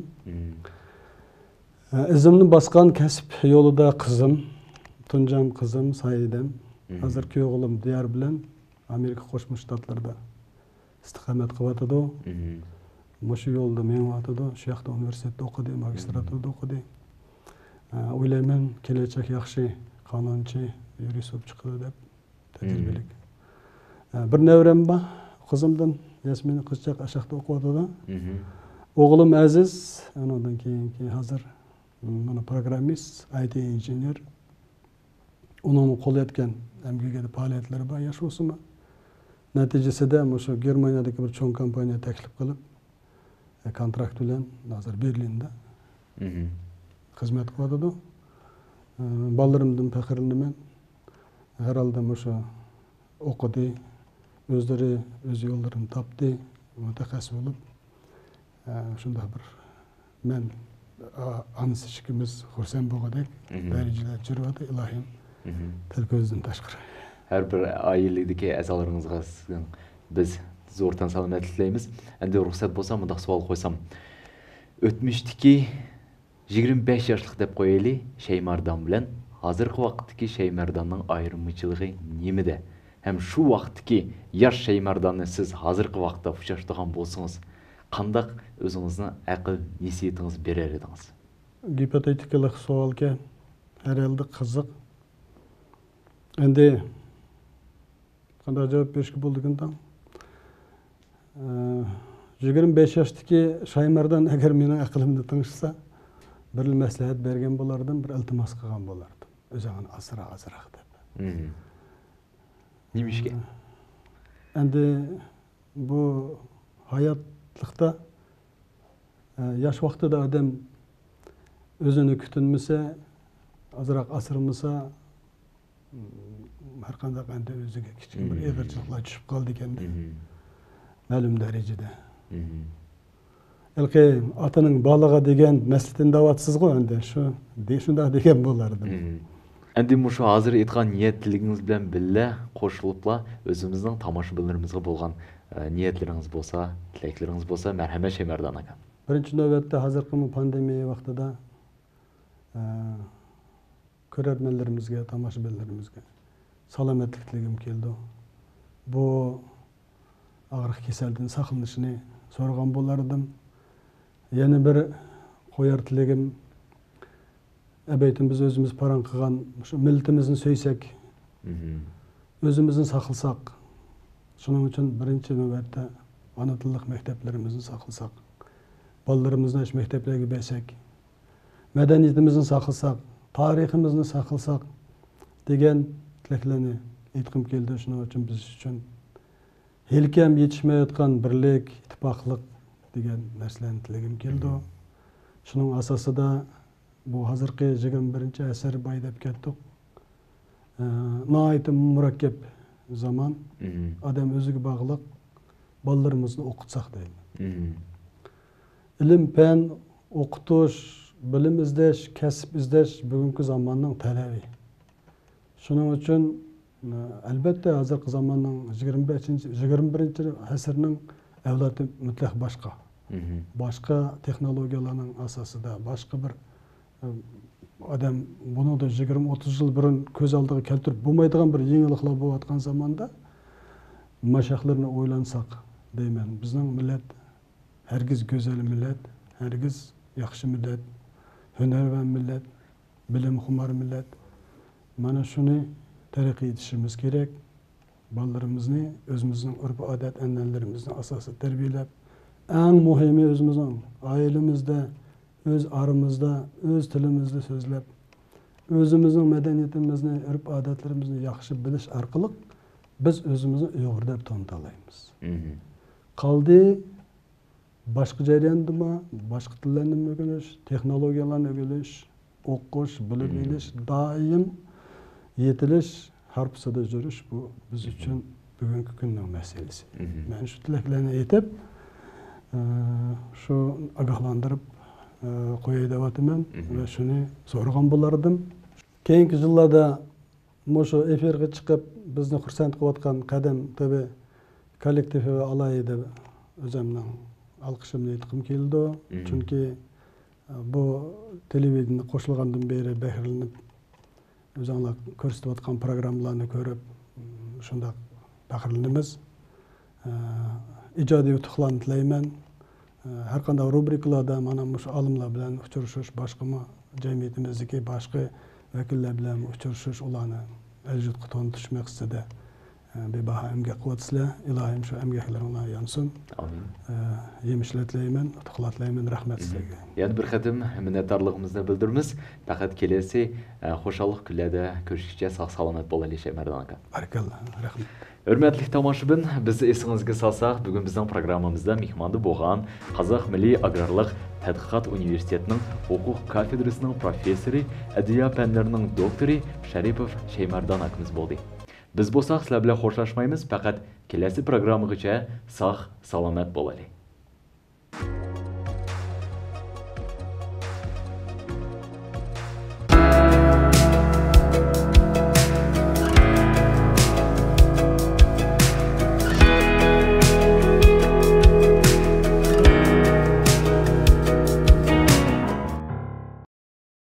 ئىزىمنى باسقان كەسىپ يولىدا قىزىم، تۇنجام قىزىم سايىدەم، ھازىر كۈيئوغلۇم دىيار بىلەن ئامېرىكا قوشما شتاتلىرىدا ئىستىقامەت قىلىۋاتىدۇ. مۇشۇ يولدا مېڭىۋاتىدۇ. شۇ ياقتا ئۇنىۋېرسىتېتتا ئوقۇدى، ماگىستراتۇرىدا ئوقۇدى. ئە، ئويلايمەن، كېلەچەك ياخشى قانۇنچى، يۇرىست بولۇپ چىقىدۇ دەپ تەجرىبىلىك. ئە، بىر نەۋرەم بار، قىزىمدىن، ياسمىن قىزچاق ئاشاقتا ئوقۇۋاتىدۇ. ئوغلۇم ئەزىز، ئۇنىڭدىن كېيىنكى ھازىر، مانا، پروگراممىست، ئاي تى ئىنژېنېر. ئۇنىڭمۇ قول يەتكەن ئەمگىكىدە پائالىيەتلىرى بار، ياش بولسىمۇ. نەتىجىسىدە مۇشۇ گېرمانىيەدىكى بىر چوڭ كومپانىيە تەكلىپ قىلىپ، ئە، كونتراكت بىلەن ھازىر بېرلىندا خىزمەت قىلىۋاتىدۇ. ئە، بالىلىرىمدىن پەخىرلىنىمەن. ھەر ھالدا مۇشۇ ئوقۇدى، ئۆزلىرى ئۆز يوللىرىنى تاپتى، مۇتەخەسسىس بولۇپ، ئە، شۇنداق بىر مەن، ئا-، ئانىسى ئىككىمىز خۇرسەن بولغۇدەك دەرىجىلەر چۈشۈرۈۋاتىدۇ، ئىلاھىم، تىل كۆزدىن تاشقىرى. ھەر بىر ئائىلىدىكى ئەزالىرىڭىزغا سىزنىڭ بىز زور تەن سالامەتلىك تىلەيمىز. ئەمدى رۇخسەت بولسا مۇنداق سوئال قويسام، ئۆتمۈشتىكى يىگىرمە بەش ياشلىق دەپ قويايلى، شەيماردان بىلەن ھازىرقى ۋاقىتتىكى شەيمارداننىڭ ئايرىمىچىلىقى نېمىدە؟ ھەم شۇ ۋاقىتتىكى ياش شەيمارداننى سىز ھازىرقى ۋاقىتتا ئۇچراشتۇرغان بولسىڭىز، قانداق ئۆزىڭىزنىڭ ئەقىل نەسىھىتىڭىزنى بېرەر ئىدىڭىز؟ گىپوتېتىكىلىق سوئالكەن، ھەر ھالدا قىزىق. ئەمدى قانداق جاۋاب بېرىشكە بولىدىكىن تاڭ؟ ئە، يىگىرمە بەش ياشتىكى شايمەردان ئەگەر مېنىڭ ئەقلىمنى تىڭشىسا، بىر مەسلىھەت بەرگەن بولاتتىم، بىر ئىلتىماس قىلغان بولاتتىم. ئۆزۈڭنى ئاسرا ئازراق دەپ. نېمىشكە؟ ئەمدى بۇ ھاياتلىقتا، ئە، ياش ۋاقتىدا ئادەم ئۆزىنى كۈتۈنمىسە، ئازراق ئاسرىمىسا، ھەر قانداق ئەمدى ئۆزىگە كىچىك بىر ئېغىرچىلىقلار چۈشۈپ قالىدىكەندە، مەلۇم دەرىجىدە. ھېلىقى ئاتىنىڭ بالىغا دېگەن مەسلىتىنى دەۋاتىسىزغۇ ئەمدى، شۇ، دې-، شۇنداق دېگەن بولاتتىم. ئەمدى مۇشۇ ھازىر ئېيتقان نىيەت تىلىكىڭىز بىلەن بىللە قوشۇلۇپلا ئۆزىمىزنىڭ تاماشىبىنلىرىمىزغا بولغان، ئە، نىيەتلىرىڭىز بولسا، تىلەكلىرىڭىز بولسا، مەرھەمەت شەيمەردان ئاكا. بىرىنچى نۆۋەتتە ھازىرقى بۇ پاندېمىيە ۋاقتىدا، ئە، كۆرەرمەنلىرىمىزگە، تاماشىبىنلىرىمىزگە سالامەتلىك تىلىگۈم كېلىدۇ. بۇ ئاغرىق كېسەلدىن ساقلىنىشىنى سورىغان بولاتتىم. يەنە بىر قويار تىلىكىم، ئەبەيتىم بىز ئۆزىمىز پاراڭ قىلغان مۇشۇ مىللىتىمىزنى سۆيسەك، ئۆزىمىزنى ساقلىساق، شۇنىڭ ئۈچۈن بىرىنچى نۆۋەتتە ئانا تىللىق مەكتەپلىرىمىزنى ساقلىساق، بالىلىرىمىزنى ئاشۇ مەكتەپلەرگە بەرسەك، مەدەنىيىتىمىزنى ساقلىساق، تارىخىمىزنى ساقلىساق دېگەن تىلەكلەرنى ئېيتقۇم كېلىدۇ. شۇنىڭ ئۈچۈن بىز ئۈچۈن ھېلىكى ھەم يېتىشمەيۋاتقان بىرلىك، ئىتتىپاقلىق دېگەن نەرسىلەرنى تىلىگۈم كېلىدۇ. شۇنىڭ ئاساسىدا بۇ ھازىرقى يىگىرمە بىرىنچى ئەسىر باي دەپ كەتتۇق. ئە، ناھايىتى مۇرەككەپ زامان. ئادەم ئۆزىگە باغلىق، بالىلىرىمىزنى ئوقۇتساق دەيمەن. ئىلىم-پەن، ئوقۇتۇش، بىلىم ئىزدەش، كەسىپ ئىزدەش بۈگۈنكى زاماننىڭ تەلىپى. شۇنىڭ ئۈچۈن، ئەلبەتتە، ھازىرقى زاماننىڭ يىگىرمە بەشىنچى، يىگىرمە بىرىنچى ئەسىرنىڭ ئەۋلادى مۇتلەق باشقا. باشقا تېخنولوگىيەلەرنىڭ ئاساسىدا، باشقا بىر، ئادەم بۇنىڭدىن يىگىرمە، ئوتتۇز يىل بۇرۇن كۆز ئالدىغا كەلتۈرۈپ بولمايدىغان بىر يېڭىلىقلار بولۇۋاتقان زاماندا، ماشاقلىرىنى ئويلانساق دەيمەن، بىزنىڭ مىللەت ھەرگىز گۈزەل مىللەت، ھەرگىز ياخشى مىللەت، ھۈنەرۋەن مىللەت، بىلىمخۇمار مىللەت. مانا شۇنى تەرەققىي ئېتىشىمىز كېرەك. بالىلىرىمىزنى ئۆزىمىزنىڭ ئۆرپ-ئادەت، ئەنئەنىلىرىمىزنى ئاساسىي تەربىيەلەپ، ئەڭ مۇھىمى ئۆزىمىزنىڭ ئائىلىمىزدە، ئۆز ئارىمىزدا، ئۆز تىلىمىزدا سۆزلەپ، ئۆزىمىزنىڭ مەدەنىيىتىمىزنى، ئۆرپ-ئادەتلىرىمىزنى ياخشى بىلىش ئارقىلىق بىز ئۆزىمىزنى ئۇيغۇر دەپ تونۇتالايمىز. قالدى باشقا جەرياندىمۇ، باشقا تىللارنىمۇ ئۆگىنىش، تېخنولوگىيەلەرنى ئۆگىنىش، ئوقۇش، بىلىم ئېلىش، دائىم يېتىلىش ھارپىسىدا يۈرۈش، بۇ بىز ئۈچۈن بۈگۈنكى كۈننىڭ مەسىلىسى. مەن شۇ تىلەكلەرنى ئېيتىپ، ئە، شۇ ئاگاھلاندۇرۇپ، ئە، قوياي دەۋاتىمەن ۋە شۇنى سورىغان بولاتتىم. كېيىنكى يىللاردا مۇشۇ ئېفىرغا چىقىپ بىزنى خۇرسەن قىلىۋاتقان قەدەم تىۋى كوللېكتىپىغا ئالاھىدە ئۆزۈمنىڭ ئالقىشىمنى ئېيتقۇم كېلىدۇ. مم. چۈنكى، ئە، بۇ تېلېۋىدېنىيە قوشۇلغاندىن بېرى بەھرىلىنىپ، ئۆزۈڭلار كۆرسىتىۋاتقان پروگراممىلارنى كۆرۈپ، ئىم، شۇنداق پەخىرلىنىمىز. ئە، ئىجادىي ئۇتۇقلارنى تىلەيمەن. ئە، ھەر قانداق روبرىكىلاردا مانا مۇشۇ ئالىملار بىلەن ئۇچرىشىش، باشقىمۇ جەمئىيىتىمىزدىكى باشقا ۋەكىللەر بىلەن ئۇچرىشىش، ئۇلارنى ئەل-يۇرتقا تونۇتۇش مەقسىتىدە، ئە، بىباھا ئەمگەك قىلىۋاتىسىلەر. ئىلاھىم شۇ ئەمگەكلىرىڭلار يانسۇن. ئامىن. ئە، يېمىشلەر تىلەيمەن، ئۇتۇقلار تىلەيمەن. رەھمەت سىلەرگە. يەنە بىر قېتىم مىننەتدارلىقىمىزنى بىلدۈرىمىز. پەقەت كېلەسى، ئە، خۇشاللىق كۈنلەردە كۆرۈشكىچە ساق-سالامەت بولايلى، شەيمەردان ئاكا. بارىكاللا، رەھمەت. ھۆرمەتلىك تاماشىبىن، بىز ئېسىڭىزگە سالساق، بۈگۈن بىزنىڭ پروگراممىمىزدا مېھماندا بولغان قازاق مىللىي ئاگرارلىق تەتقىقات ئۇنىۋېرسىتېتىنىڭ ھوقۇق كافېدرىسىنىڭ پروفېسسورى، ئەدلىيە پەنلىرىنىڭ دوكتورى شەرىپوف شەيمەردان ئاكىمىز بولدى. بىز بولساق سىلەر بىلەن خوشلاشمايمىز، پەقەت كېلەسى پروگراممىغىچە ساق-سالامەت بولايلى.